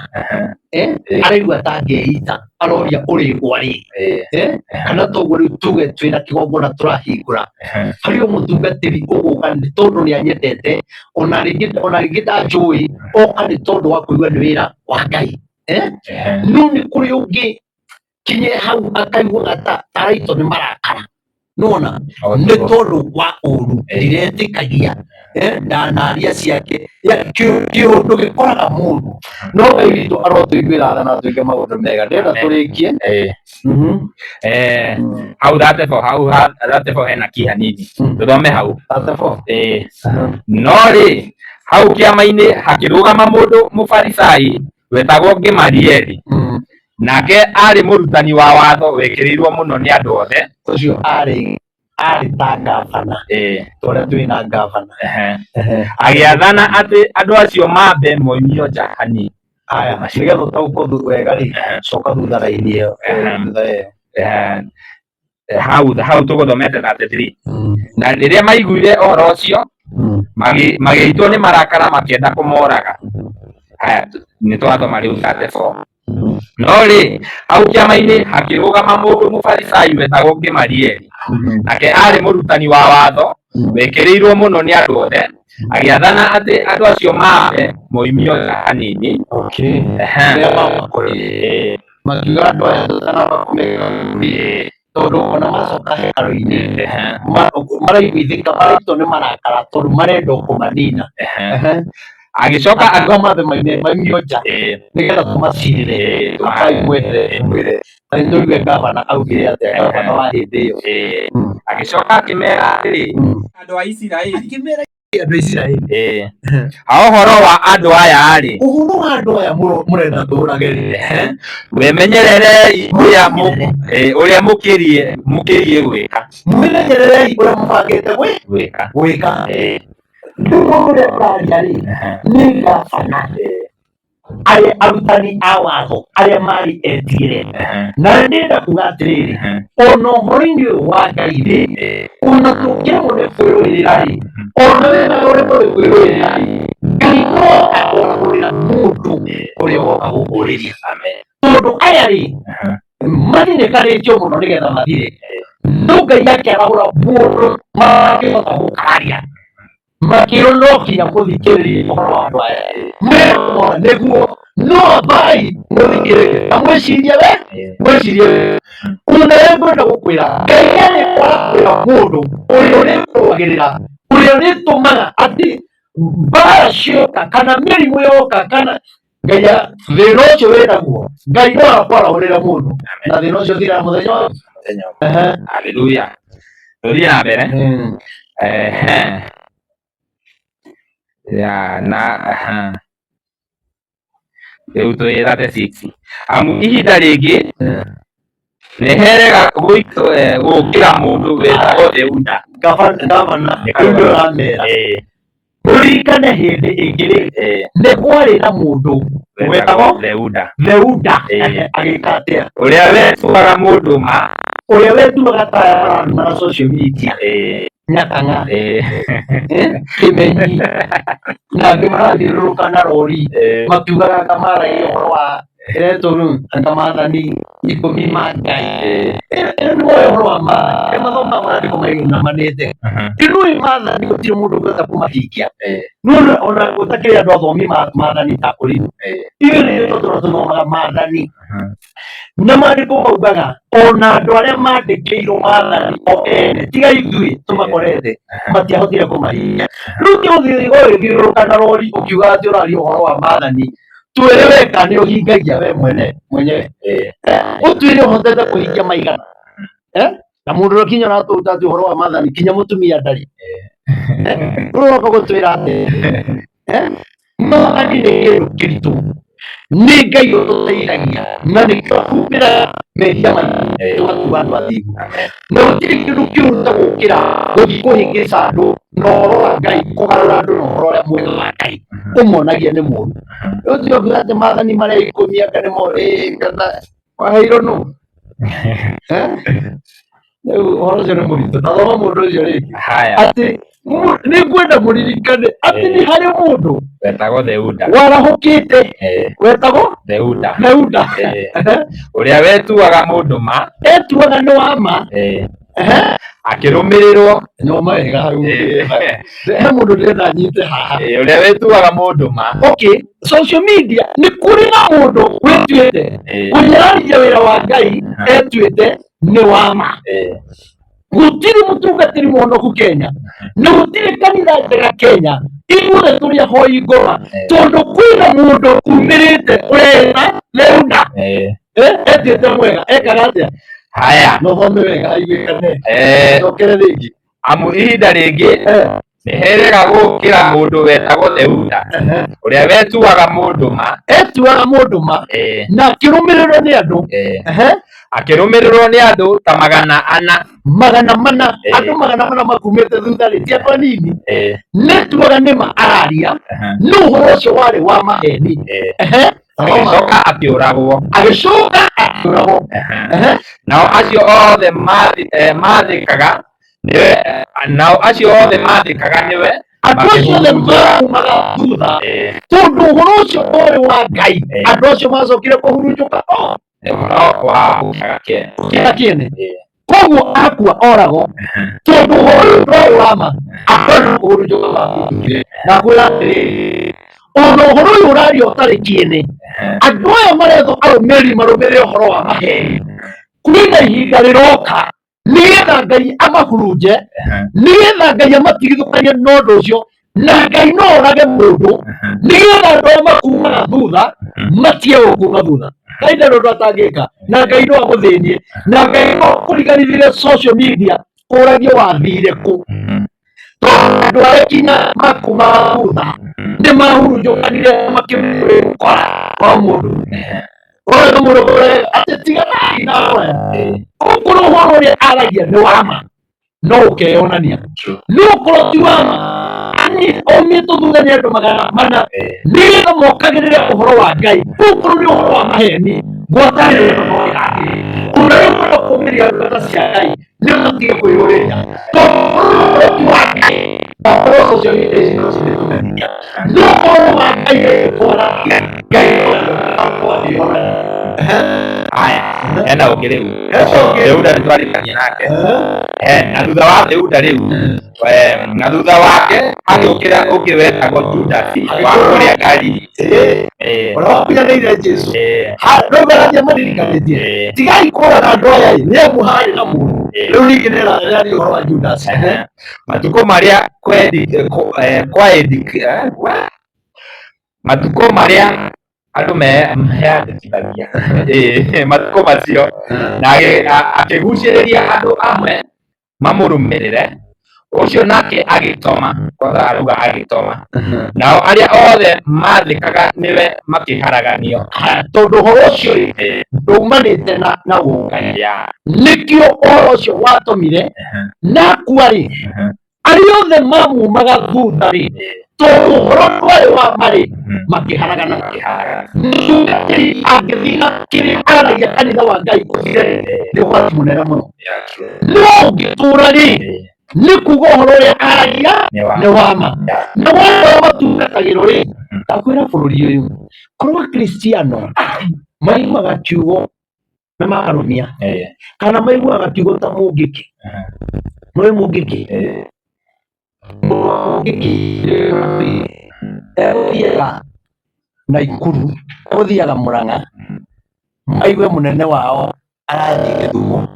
araigua ta angeita, aroria ũrĩgwa rĩ, kana toguo rĩu tuge twĩna kĩgongona tũrahingũra, harĩ o mũtungatĩri ũgũka nĩ tondũ nĩ anyendete, ona rĩngĩ ndanjũĩ, oka nĩ tondũ wa kũigua nĩ wĩra wa Ngai. Eh? No nĩ kũrĩ ũngĩ kinye hau akaiguaga ta araitwo nĩ marakara nona nĩ tondũ wa ũru ndiretĩkagia ndanaria ciake kĩũndũ gĩkoraga mũndũ no Ngai witũ arotũiguĩra tha na atwĩke maũndũ mega ndĩrenda tũrĩkie. Hau thatebo hau thatebo hena ki hanini tũthome hau. No rĩ hau kĩama-inĩ hakĩrũgama mũndũ mũfarisai wetagwo Gamalieli, nake arĩ mũrutani wa watho wekĩrĩirwo mũno nĩ andũ othe. Ũcio arĩ ta ngavana tũrĩa twĩna ngavana. Agĩathana atĩ andũ acio mambe moimio nja hanini. Aya, nĩgetha ũtaũkwo wega rĩ, coka thutha raini ĩyo thutha ĩyo. Hau tũgũthomete 33. Na rĩrĩa maiguire ũhoro ũcio magĩitwo nĩ marakara makĩenda kũmoraga. Haya, nĩ twathoma rĩu 34. No rĩ hau kĩama-inĩ hakĩrũgama mũndũ mũfarisai wetagwo Gamalieli, nake arĩ mũrutani wa watho wekĩrĩirwo mũno nĩ andũ othe, agĩathana atĩ andũ acio mambe moimio nja hanini. Makiuga andũ aya tũtanamba tondũ ona macoka hekarũ-inĩ maraiguithĩka maraitwo nĩ marakara tondũ marenda kũmanina. Agĩcoka akiuga mambe maimio nja nĩgetha tũmacirĩre ambai mwehere mwĩre na nĩtũigue ngavana augire atĩa ngavana wa hĩndĩ ĩyo. Agĩcoka akĩmera atĩrĩ, andũ a Isiraeli, akĩmera andũ a Isiraeli, ha ũhoro wa andũ aya rĩ, ũhoro wa andũ aya mũrenda tũũrage rĩ, wĩmenyererei ũrĩa mũkĩrie gwĩka, mwĩmenyererei ũrĩa mũbangĩte gwĩka. Rĩu ũrĩa tũraria rĩ nĩ ngavana arĩa arutani a watho arĩa marĩ etigĩre, na ndĩrenda kuga atĩrĩrĩ, ona ũhoro-inĩ ũyũ wa Ngai rĩ, ona tũngĩremwo nĩ kwĩrũĩrĩra rĩ, ona wĩna ũremwo nĩ kwĩrũĩrĩra rĩ, Ngai no akwarahũrĩra mũndũ ũrĩa woka gũkũrĩria, tondũ aya rĩ mathinĩkanĩtio mũno nĩgetha mathire, no Ngai akĩarahũra mũndũ mangĩhota gũkararia makĩrwo no nginya mũthikĩrĩrie ũhoro wa andũ aya mena nĩguo no ambai mũthikĩrĩrie na mwĩcirie we mwĩcirie we ona we ngwenda gũkwĩra Ngai nĩarĩkwarahũrĩra mũndũ ũrĩa ũrĩkũrũagĩrĩra ũrĩa ũrĩtũmaga atĩ mbara cioka kana mĩrimũ yoka kana Ngai thĩna ũcio wĩnaguo Ngai no akwarahũrĩra mũndũ na thĩna ũcio ũthiraga mũthenya ũyũ. Haleluya. Tũthiĩ na mbere. Ya na rĩu twĩ 36. Amu ihinda rĩngĩ nĩ herega gũkĩra mũndũ wetagwo Theuda. Gavana rĩu nĩ ũramera mũririkane hĩndĩ ĩngĩ rĩ nĩ kwarĩ na mũndũ wetagwo Theuda. Theuda agĩka atĩa? Ũrĩa wetuaga mũndũ ma, ũrĩa wetuaga ta aya maratuma na social media Nyakang'a Kĩmenyi na angĩ marathiũrũrũka na rori makiugaga anga maragia ũhoro wa ĩretwo rĩu anga maathani ikũmi ma Ngai. Ĩyo nĩ moĩ ũhoro wa maathani arĩa mathomaga maandĩko mainamanĩte nĩũĩ maathani gũtirĩ mũndũ ũngĩhota kũmahingia no ona gũtakĩrĩ andũ athomi maathani ta kũrĩ ithuĩ nĩ tũtũra tũthomaga maathani na maandĩko maugaga ona andũ arĩa mandĩkĩirwo maathani o ene tiga ithuĩ tũmakorete matiahotire kũmahingia. Rĩu ti ũthiĩ ũgĩthiũrũrũka na rori ũkiuga atĩ ũraria ũhoro wa maathani twĩre weka nĩ ũhingagia we mwene mwenyewe ũtwĩre ũhotete kũhingia maigana na mũndũ ũrĩa kinya ũratũruta atĩ ũhoro wa maathani kinya mũtumia ndarĩ ũroka gũtwĩra atĩ maathani nĩ kĩndũ kĩritũ nĩ Ngai ũtũteithagia na nĩkĩo ahumbĩraga mehia maitũ tũgatua andũ athingu na gũtirĩ kĩndũ kĩũru ta gũkĩra gũthiĩ kũhĩngĩca andũ na ũhoro wa Ngai kũgarũra andũ na ũhoro ũrĩa mwega wa Ngai ũmonagia nĩ mũũru. Rĩu tiga kuuga atĩ maathani marĩa ikũmi anga nĩmo kana waheirwo nũ? Rĩu ũhoro ũcio nĩ mũritũ ta thoma mũndũ ũcio rĩngĩ atĩ nĩ ngwenda mũririkane atĩ nĩ harĩ mũndũ wetagwo Theuda warahũkĩte wetagwo Theuda Theuda ũrĩa wetuaga mũndũ ma etuaga nĩ wa ma. Akĩrũmĩrĩrwo Nyoma wega hau. He mũndũ ndĩrenda nyite haha. Ũrĩa wĩtuaga mũndũ ma. Okay, social media nĩ kũrĩ na mũndũ wĩtuĩte kũnyararithia wĩra wa Ngai etuĩte nĩ wa ma. Gũtirĩ mũtungatĩri mũhonoku Kenya na gũtirĩ kanitha njega Kenya, ithuothe tũrĩ ahoi ngoma tondũ kwĩna mũndũ umĩrĩte ũreta Leuda. Etuĩte mwega ekaga atĩa? Haya. No thome wega aiguĩkane. Cokere rĩngĩ. Amu ihinda rĩngĩ nĩ herega gũkĩra mũndũ wetagwo Theuda ũrĩa wetuaga mũndũ ma. Etuaga mũndũ ma na akĩrũmĩrĩrwo nĩ andũ. Akĩrũmĩrĩrwo nĩ andũ ta 400. 400. Andũ 400 makumĩte thutha rĩ, ti andũ anini. Nĩtuaga nĩ ma araria, no ũhoro ũcio warĩ wa maheni. Agĩcoka akĩũragwo. Agĩcoka akĩũragwo. Nao acio othe mathĩkaga nĩwe, nao acio othe mathĩkaga nĩwe andũ acio othe makumaga thutha tondũ ũhoro ũcio ũrĩ wa Ngai. Andũ acio macokire kũhurunjũka o nĩ ũhoro wa gũkĩaga kĩene. Kĩaga kĩene. Koguo akua oragwo tondũ ũhoro ũyũ ndwarĩ wa ma, andũ acio kũhurunjũka mahurunjũkire. Na kwĩra atĩrĩrĩ, ona ũhoro ũyũ ũraria ũtarĩ kĩene, andũ aya marethwo arũmĩrĩri marũmĩrĩre ũhoro wa maheni, kwĩna ihinda rĩroka nĩgetha Ngai amahurunje, nĩgetha Ngai amatigithũkanie na ũndũ ũcio, na Ngai no orage mũndũ nĩgetha andũ arĩa makumaga thutha matige gũkuma thutha. Ngai ndarĩ ũndũ atangĩka, na Ngai no agũthĩnie, na Ngai no akũriganithĩrie social media kũragie wathire kũ, tondũ andũ arĩa kinya makumaga thutha nĩ mahurunjũkanire makĩmũkora wa mũndũ ũyũ mũndũ atĩ tiganai na aya, okorwo ũhoro ũrĩa aragia nĩ wa ma no ũkeyonania, no ũkorwo ti wa ma omĩtwo thutha nĩ andũ 400 nĩgetha mokagĩrĩre ũhoro wa Ngai, okorwo nĩ ũhoro wa maheni ngwatanĩro ĩno no ĩgakĩrĩria. Ũndũ ũrĩa ũkwenda kũmĩria ndungata cia Ngai nĩ matige kwĩyũrĩria tondũ ũhoro ti wa Ngai, ũhoro ũcio nĩ ici no citũmenyithia, no ũhoro wa Ngai nĩ Ngai no. Haya, hena ũngĩ rĩu. Theuda nĩ twarĩkania nake. Na thutha wa Theuda rĩu, na thutha wake hagĩũkĩra ũngĩ wetagwo Judasi wa kũrĩa Galili. Ũrĩa wakunyanĩire Jesu rĩu marathiĩ maririkanĩtie, tigai kũraga andũ aya ĩ, nĩ amu harĩ na mũndũ rĩu ningĩ nĩraria ũhoro wa Judas. Matukũ marĩa matukũ marĩa andũ meandĩkithagia, matukũ macio, na akĩgucĩrĩria andũ amwe mamũrũmĩrĩre, ũcio nake agĩtoma, kwanza arauga agĩtoma, nao arĩa othe mathĩkaga nĩwe makĩharaganio. Tondũ ũhoro ũcio rĩ ndaumanĩte na ũngai, nĩkĩo ũhoro ũcio watũmire na akua rĩ, arĩa othe mamumaga thutha rĩ, tondũ ũhoro ndwarĩ wa ma rĩ, makĩharagana. Mũtungatĩri angĩthiĩ na kĩrĩa aragia kanitha wa Ngai ũthire nĩ ũgwati mũnene mũno, no ũngĩtũra rĩ, nĩ kuga ũhoro ũrĩa aragia nĩ wa ma na wona matungatagĩrwo rĩ, ndakwĩra bũrũri ũyũ korwo akristiano maiguaga kiugo na makarũmia kana maiguaga kiugo ta mũngĩkĩ nĩ mũngĩkĩ mũngĩkĩ egũthiaga Naikuru, egũthiaga Mũrang'a, maigue mũnene wao arathiĩ Gĩthumo,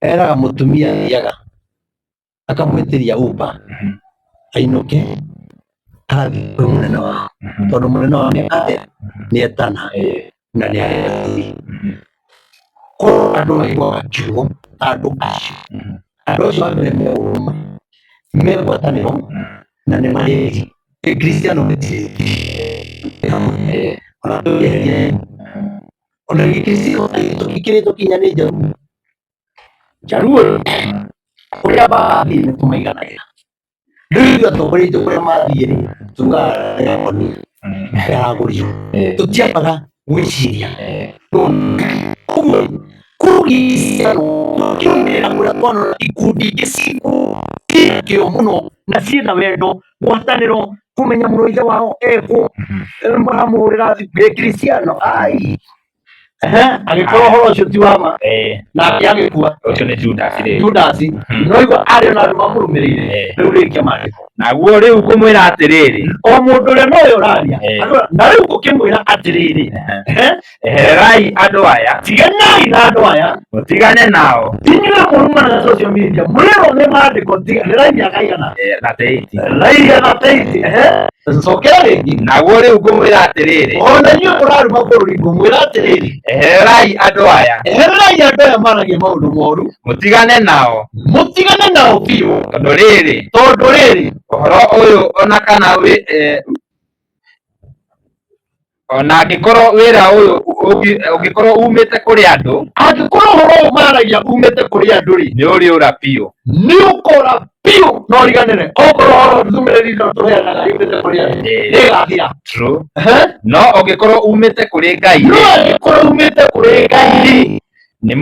eraga mũtumia athiaga akamwĩtĩria Uber ainũke arathiĩ kwĩ mũnene wao, tondũ mũnene wao nĩ atĩa nĩ etana na nĩ arenda. Korwo andũ maiguaga kiugo ta andũ acio, andũ acio wa mbere me ũrũmwe, me ngwatanĩro na nĩ marĩ Gĩkristiano gĩtirĩ ona tũngĩeheria ona Gĩkristiano tũkĩkĩrĩtwo kinya nĩ Njaruo. Njaruo kũrĩa mathiĩ nĩ tũmaiganagĩra, rĩu ithuĩ atongoria aitũ kũrĩa mathiĩ rĩ, tugaga nĩ yaragũrirwo, tũtiambaga gwĩciria ũguo. Korwo Gĩkristiano tũkĩrũmĩrĩra kũrĩa twanona ikundi ingĩ ciĩna kĩo mũno na ciĩna wendo, ngwatanĩro, kũmenya mũrũ wa ithe wao ekũ, maramũhũrĩra thimũ Gĩkristiano ai. Ehe, agĩkorwo ũhoro ũcio ti wa ma nake agĩkua. Ũcio nĩ Judas rĩ. Judasi no igua arĩ ona andũ mamũrũmĩrĩire. Rĩu rĩkia maandĩko. Naguo rĩu ngũmwĩra atĩrĩrĩ, O mũndũ ũrĩa nowe ũraria. Na rĩu ngũkĩmwĩra atĩrĩrĩ, ehererai andũ aya, tiganai na andũ aya, mũtigane nao. Inyuĩ mũrumanaga social media mũrĩrwo nĩ maandĩko, tiganĩrai mĩaka igana 38. Raiya 38. Ehe, cokera rĩngĩ. Naguo rĩu ngũmwĩra atĩrĩrĩ, ona inyuĩ mũraruma bũrũri, ngũmwĩra atĩrĩrĩ, ehererai andũ aya, ehererai andũ aya maragia maũndũ moru, mũtigane nao, mũtigane nao biũ. Tondũ rĩrĩ, tondũ rĩrĩ, ũhoro ũyũ ona kana wĩ ona angĩkorwo wĩra ũyũ ũngĩkorwo umĩte kũrĩ andũ, angĩkorwo ũhoro ũyũ maragia umĩte kũrĩ andũ rĩ, nĩ ũrĩũra biũ. Nĩ ũkora biũ na ũriganĩre. Okorwo ũhoro ndũmĩrĩri ĩno tũheanaga yumĩte kũrĩ andũ, nĩĩgathira. True. No ũngĩkorwo umĩte kũrĩ Ngai no angĩkorwo umĩte kũrĩ Ngai rĩ, nĩ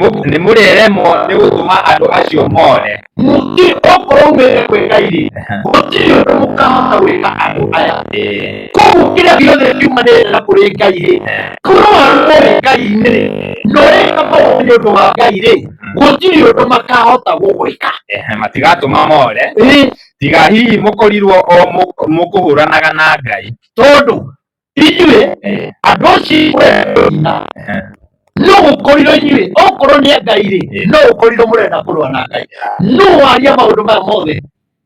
mũrĩremwo nĩ gũtũma andũ acio more. Mũtirĩ, okorwo umĩte kwĩ Ngai rĩ, gũtirĩ ũndũ mũkahota gwĩka andũ aya. Koguo kĩrĩa gĩothe kiumanĩte na kũrĩ Ngai rĩ, korwo warũme wĩ Ngai-inĩ rĩ, na ũreka maũndũ nĩ ũndũ wa Ngai rĩ, gũtirĩ ũndũ makahota gũgwĩka. Matigatũma more. Tiga hihi mũkorirwo o mũkũhũranaga na Ngai. Tondũ inyuĩ andũ acio mũrenda no gũkorirwo inyuĩ okorwo nĩ Ngai rĩ, no gũkorirwo mũrenda kũrũa na Ngai. No waria maũndũ maya mothe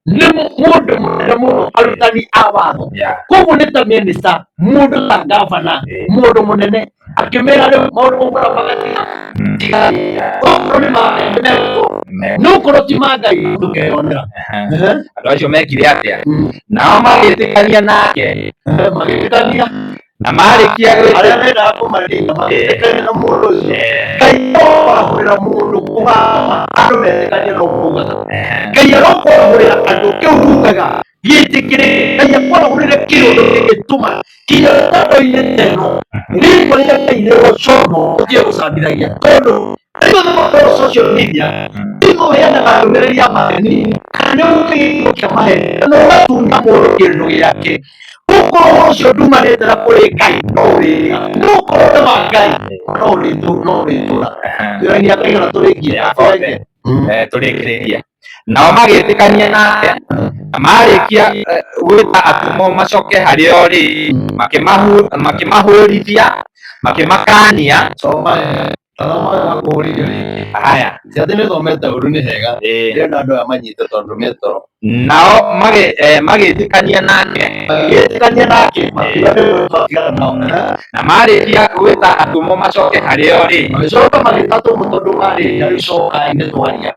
nĩ mũndũ mũnene mũno, arutani a watho. Koguo nĩ ta minister, mũndũ ta gavana, mũndũ mũnene akĩmera rĩu maũndũ mau marĩa magatiga okorwo nĩ ma Ngai no ũkorwo ti ma Ngai ndũkeyonera. Andũ acio mekire atĩa? Nao magĩtĩkania nake. Magĩtĩkania. Na marĩkia arĩa mendaga kũmarĩria magĩtĩkania na mũndũ ũcio. Ngai arokwahũrĩra mũndũ kũgama andũ metĩkanie no kugaga. Ngai arokwahũrĩra andũ kĩu ugaga gĩtĩkĩrĩke. Ngai akwarahũrĩre kĩũndũ gĩgĩtũma kinya mĩtandao-inĩ ta ĩno rĩtwa rĩa Ngai rĩgocwo, ũtige gũcambithagia, tondũ rĩu social media thimũ ũheanaga ndũmĩrĩri ya maheni kana nĩ ũgũkĩgĩko kĩa maheni kana ũgatunya mũndũ kĩndũ gĩake. Ũkorwo ũcio ndumanĩte na kũrĩ Ngai no ũrĩrĩa, no ũkorwo nĩ wa Ngai no ũrĩtũra. Twĩraini akaigana tũrĩkie. Tũrĩkĩrĩria. Nao magĩtĩkania nake, na marĩkia gwĩta atũmwo macoke harĩ o rĩ, makĩmahũrithia, makĩmakania. Haya. Ti atĩ nĩ thomete ũru, nĩ hega. Ndĩrenda andũ aya manyite tondũ me toro. Nao magĩtĩkania nake. Magĩtĩkania nake, makiuga nĩ twatigana nao. Na marĩkia gwĩta atũmwo macoke harĩ o rĩ, magĩcoka magĩta atũmwo tondũ marĩkia rĩu cokai nĩ twaria.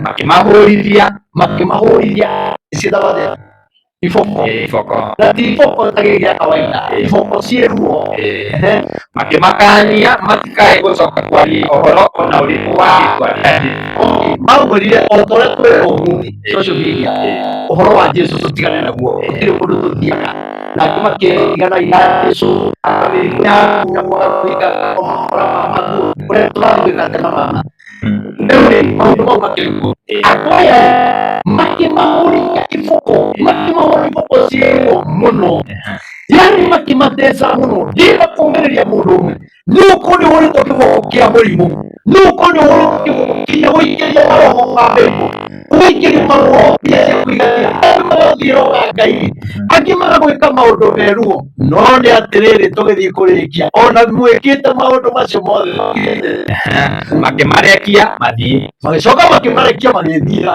Makĩmahũrithia. Makĩmahũrithia ciĩtagwo atĩa? Iboko. Iboko. Na ti iboko ta gĩkĩ gĩa kawaida, iboko ciĩ ruo. Makĩmakania matikae gũcoka kwaria ũhoro ona ũrĩkũ wa rĩĩtwa rĩa Jesũ. Mamwĩrire o ta ũrĩa twĩrwo ũmũthĩ social media ũhoro wa Jesũ tũtigane naguo, gũtirĩ kũndũ tũthiaga. Nake makĩtigana na Jesũ mĩrimũ yaku na kwaga gwĩka ũhoro wa maguo ũrĩa tũrathiĩ tena mama. Rĩu rĩ, maũndũ mau makĩrĩ andũ aya makĩmahũrithia iboko, makĩmahũra iboko ciĩ ruo mũno, yani makĩmateca mũno. Ndĩrenda kũũmĩrĩria mũndũ ũmwe, nĩ ũkorwo nĩ ũhũrĩtwo kĩboko kĩa mũrimũ, nĩ ũkorwo nĩ ũhũrĩtwo kĩboko kinya gũikĩria maroho ma mĩrimũ, gũikĩria maroho mbia cia kũiganĩra, angĩ magathiĩ roho Ngai, angĩ magagwĩka maũndũ meruo. No nĩ atĩrĩrĩ, tũgĩthiĩ kũrĩkia, ona mwĩkĩte maũndũ macio mothe, makĩmarekia mathiĩ. Magĩcoka makĩmarekia magĩthiĩra.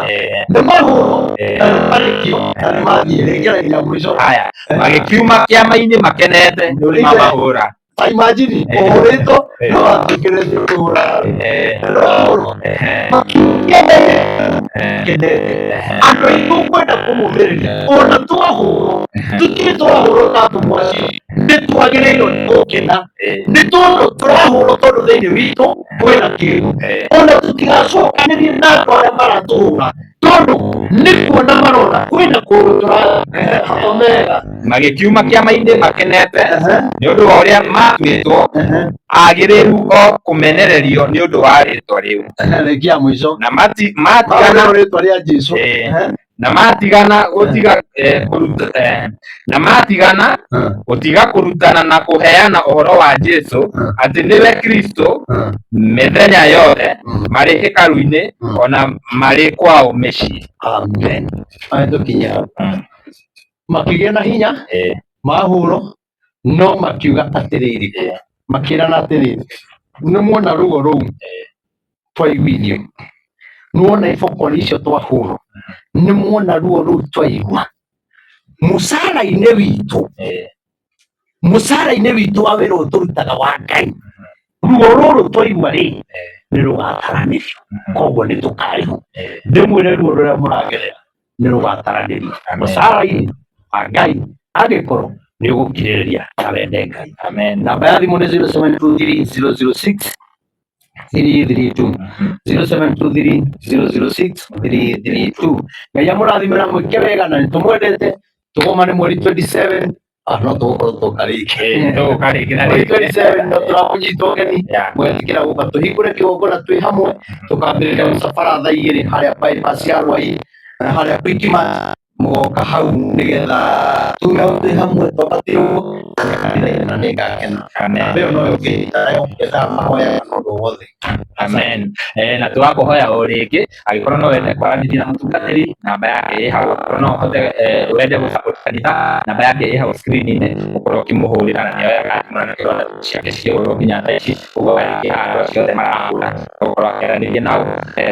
Nĩ mahũrwo na nĩ marekio na nĩ mathiĩ. Rĩngĩ mũico. Haya, magĩkiuma kĩama-inĩ makenete nĩ ũrĩa mamahũra. Ta imagine ũhũrĩtwo no watuĩkĩrĩte kũhũra no makiugia kenete. Andũ aitũ kwenda kũmũmĩrĩria, ona twahũrwo, tũtirĩ twahũrwo ta atũmwo acio, nĩ twagĩrĩirwo nĩ gũkena nĩ tondũ tũrahũrwo tondũ thĩinĩ witũ kwĩna kĩndũ. Ona tũtigacokanĩrie na andũ arĩa maratũhũra, tondũ nĩ kuona marona kwĩna kũndũ tũrathomera. Magĩkiuma kĩama-inĩ makenete nĩ ũndũ wa ũrĩa matuĩtwo agĩrĩru o kũmenererio nĩ ũndũ wa rĩĩtwa rĩu. Rĩngĩ ya mũico. Na matigana rĩtwa rĩa Jesũ. Na matigana gũtiga kũruta na matigana gũtiga kũrutana na kũheana ũhoro wa Jesu atĩ nĩwe Kristo mĩthenya yothe marĩ hekarũ-inĩ ona marĩ kwao mĩciĩ. Amen. Aya tũkinye hau. Makĩgĩa na hinya mahũrwo no makiuga atĩrĩrĩ, makĩrana atĩrĩrĩ, nĩ muona ruo rũu twaiguithio, nĩwona iboko icio twahũrwo, nĩ muona ruo rũu twaigua mũcara-inĩ witũ, mũcara-inĩ witũ wa wĩra ũyũ tũrutaga wa Ngai, ruo rũrũ twaigua rĩ nĩ rũgataranĩrio, koguo nĩ tũkarĩhwo. Ndĩmwĩre ruo rũrĩa mũragerera nĩ rũgataranĩrio mũcara-inĩ wa Ngai angĩkorwo nĩ ũgũkirĩrĩria na wende Ngai. Amen. Namba ya thimũ nĩ 0723 006 332, 0723 006 332. Ngai amũrathime na mwĩke wega na nĩ tũmwendete. Tũgomane mweri 27. Ah, no tũgũkorwo tũka rĩngĩ. Tũgũka rĩngĩ na Mweri rĩngĩ. 27 no tũramũnyita ũgeni. Yeah. Mwetĩkĩra gũka tũhingũre kĩgongona twĩ hamwe, tũkambĩrĩria mũcabara thaa igĩrĩ harĩa bypass ya Rwai na harĩa Quickmart, mũgoka hau nĩgetha tume hau twĩ hamwe twambatĩre ũguo kanitha-inĩ na nĩngakena. Amen. Namba ĩyo noyo ũngĩnyita nayo yendaga mahoya kana ũndũ o wothe. Amen. Na tũgakũhoya o rĩngĩ angĩkorwo no wende kwaranĩria na mũtungatĩri, namba yake ĩ hau. Angĩkorwo no ũhote wende gũ support kanitha, namba yake ĩ hau screen-inĩ, ũkorwo ũkĩmũhũrĩra na nĩoyaga thimũ na nĩkĩo ciake cikĩhũrwo nginya thaa ici, ũguo warĩkia andũ acio othe marahũra ũgakorwo akĩaranĩria nao.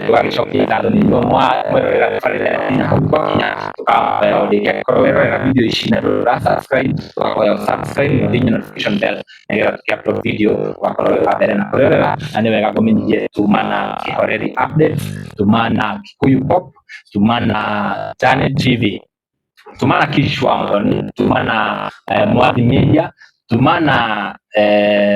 Tũgagĩcokia ngatho nĩ inyuĩ mwerorera tabarĩra ĩno nginya hau twakinya, tũkahoya o rĩngĩ angĩkorwo werorera video ici na ndũrĩ ũra subscribe, tũkahoya ũ subscribe na ũhihinye notification bell nĩgetha tũkĩ upload video ũgakorwo wĩ wa mbere na kwĩrorera. Na nĩ wega ngũmenyithie tuma na Kĩhoreri Updates, tuma na Kikuyu Pop, tuma na Channel TV, tuma na Kishwa Muthoni, tuma na Mwathi Media, tuma na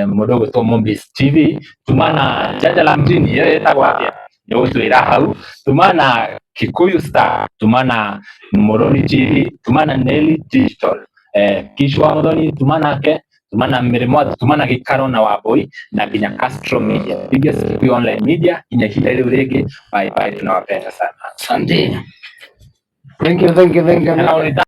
mũndũ ũgwĩtwo Mombis TV, tuma na Janja la Mjini, ĩyo ĩtagwo atĩa? Nĩ ũgũtwĩra hau. Tuma na Kikuyu Star, tuma na Mũroni TV, tuma na Nelly Digital, Kishwa Muthoni, tuma nake, tuma na Mary Mwathi, tuma na Gĩikaro na Wambui na nginya Castro Media, biggest Kikuyu online media nginya ihinda rĩu rĩngĩ. Bye bye, tunawapenda sana. Asante. Thank you, thank you, thank you.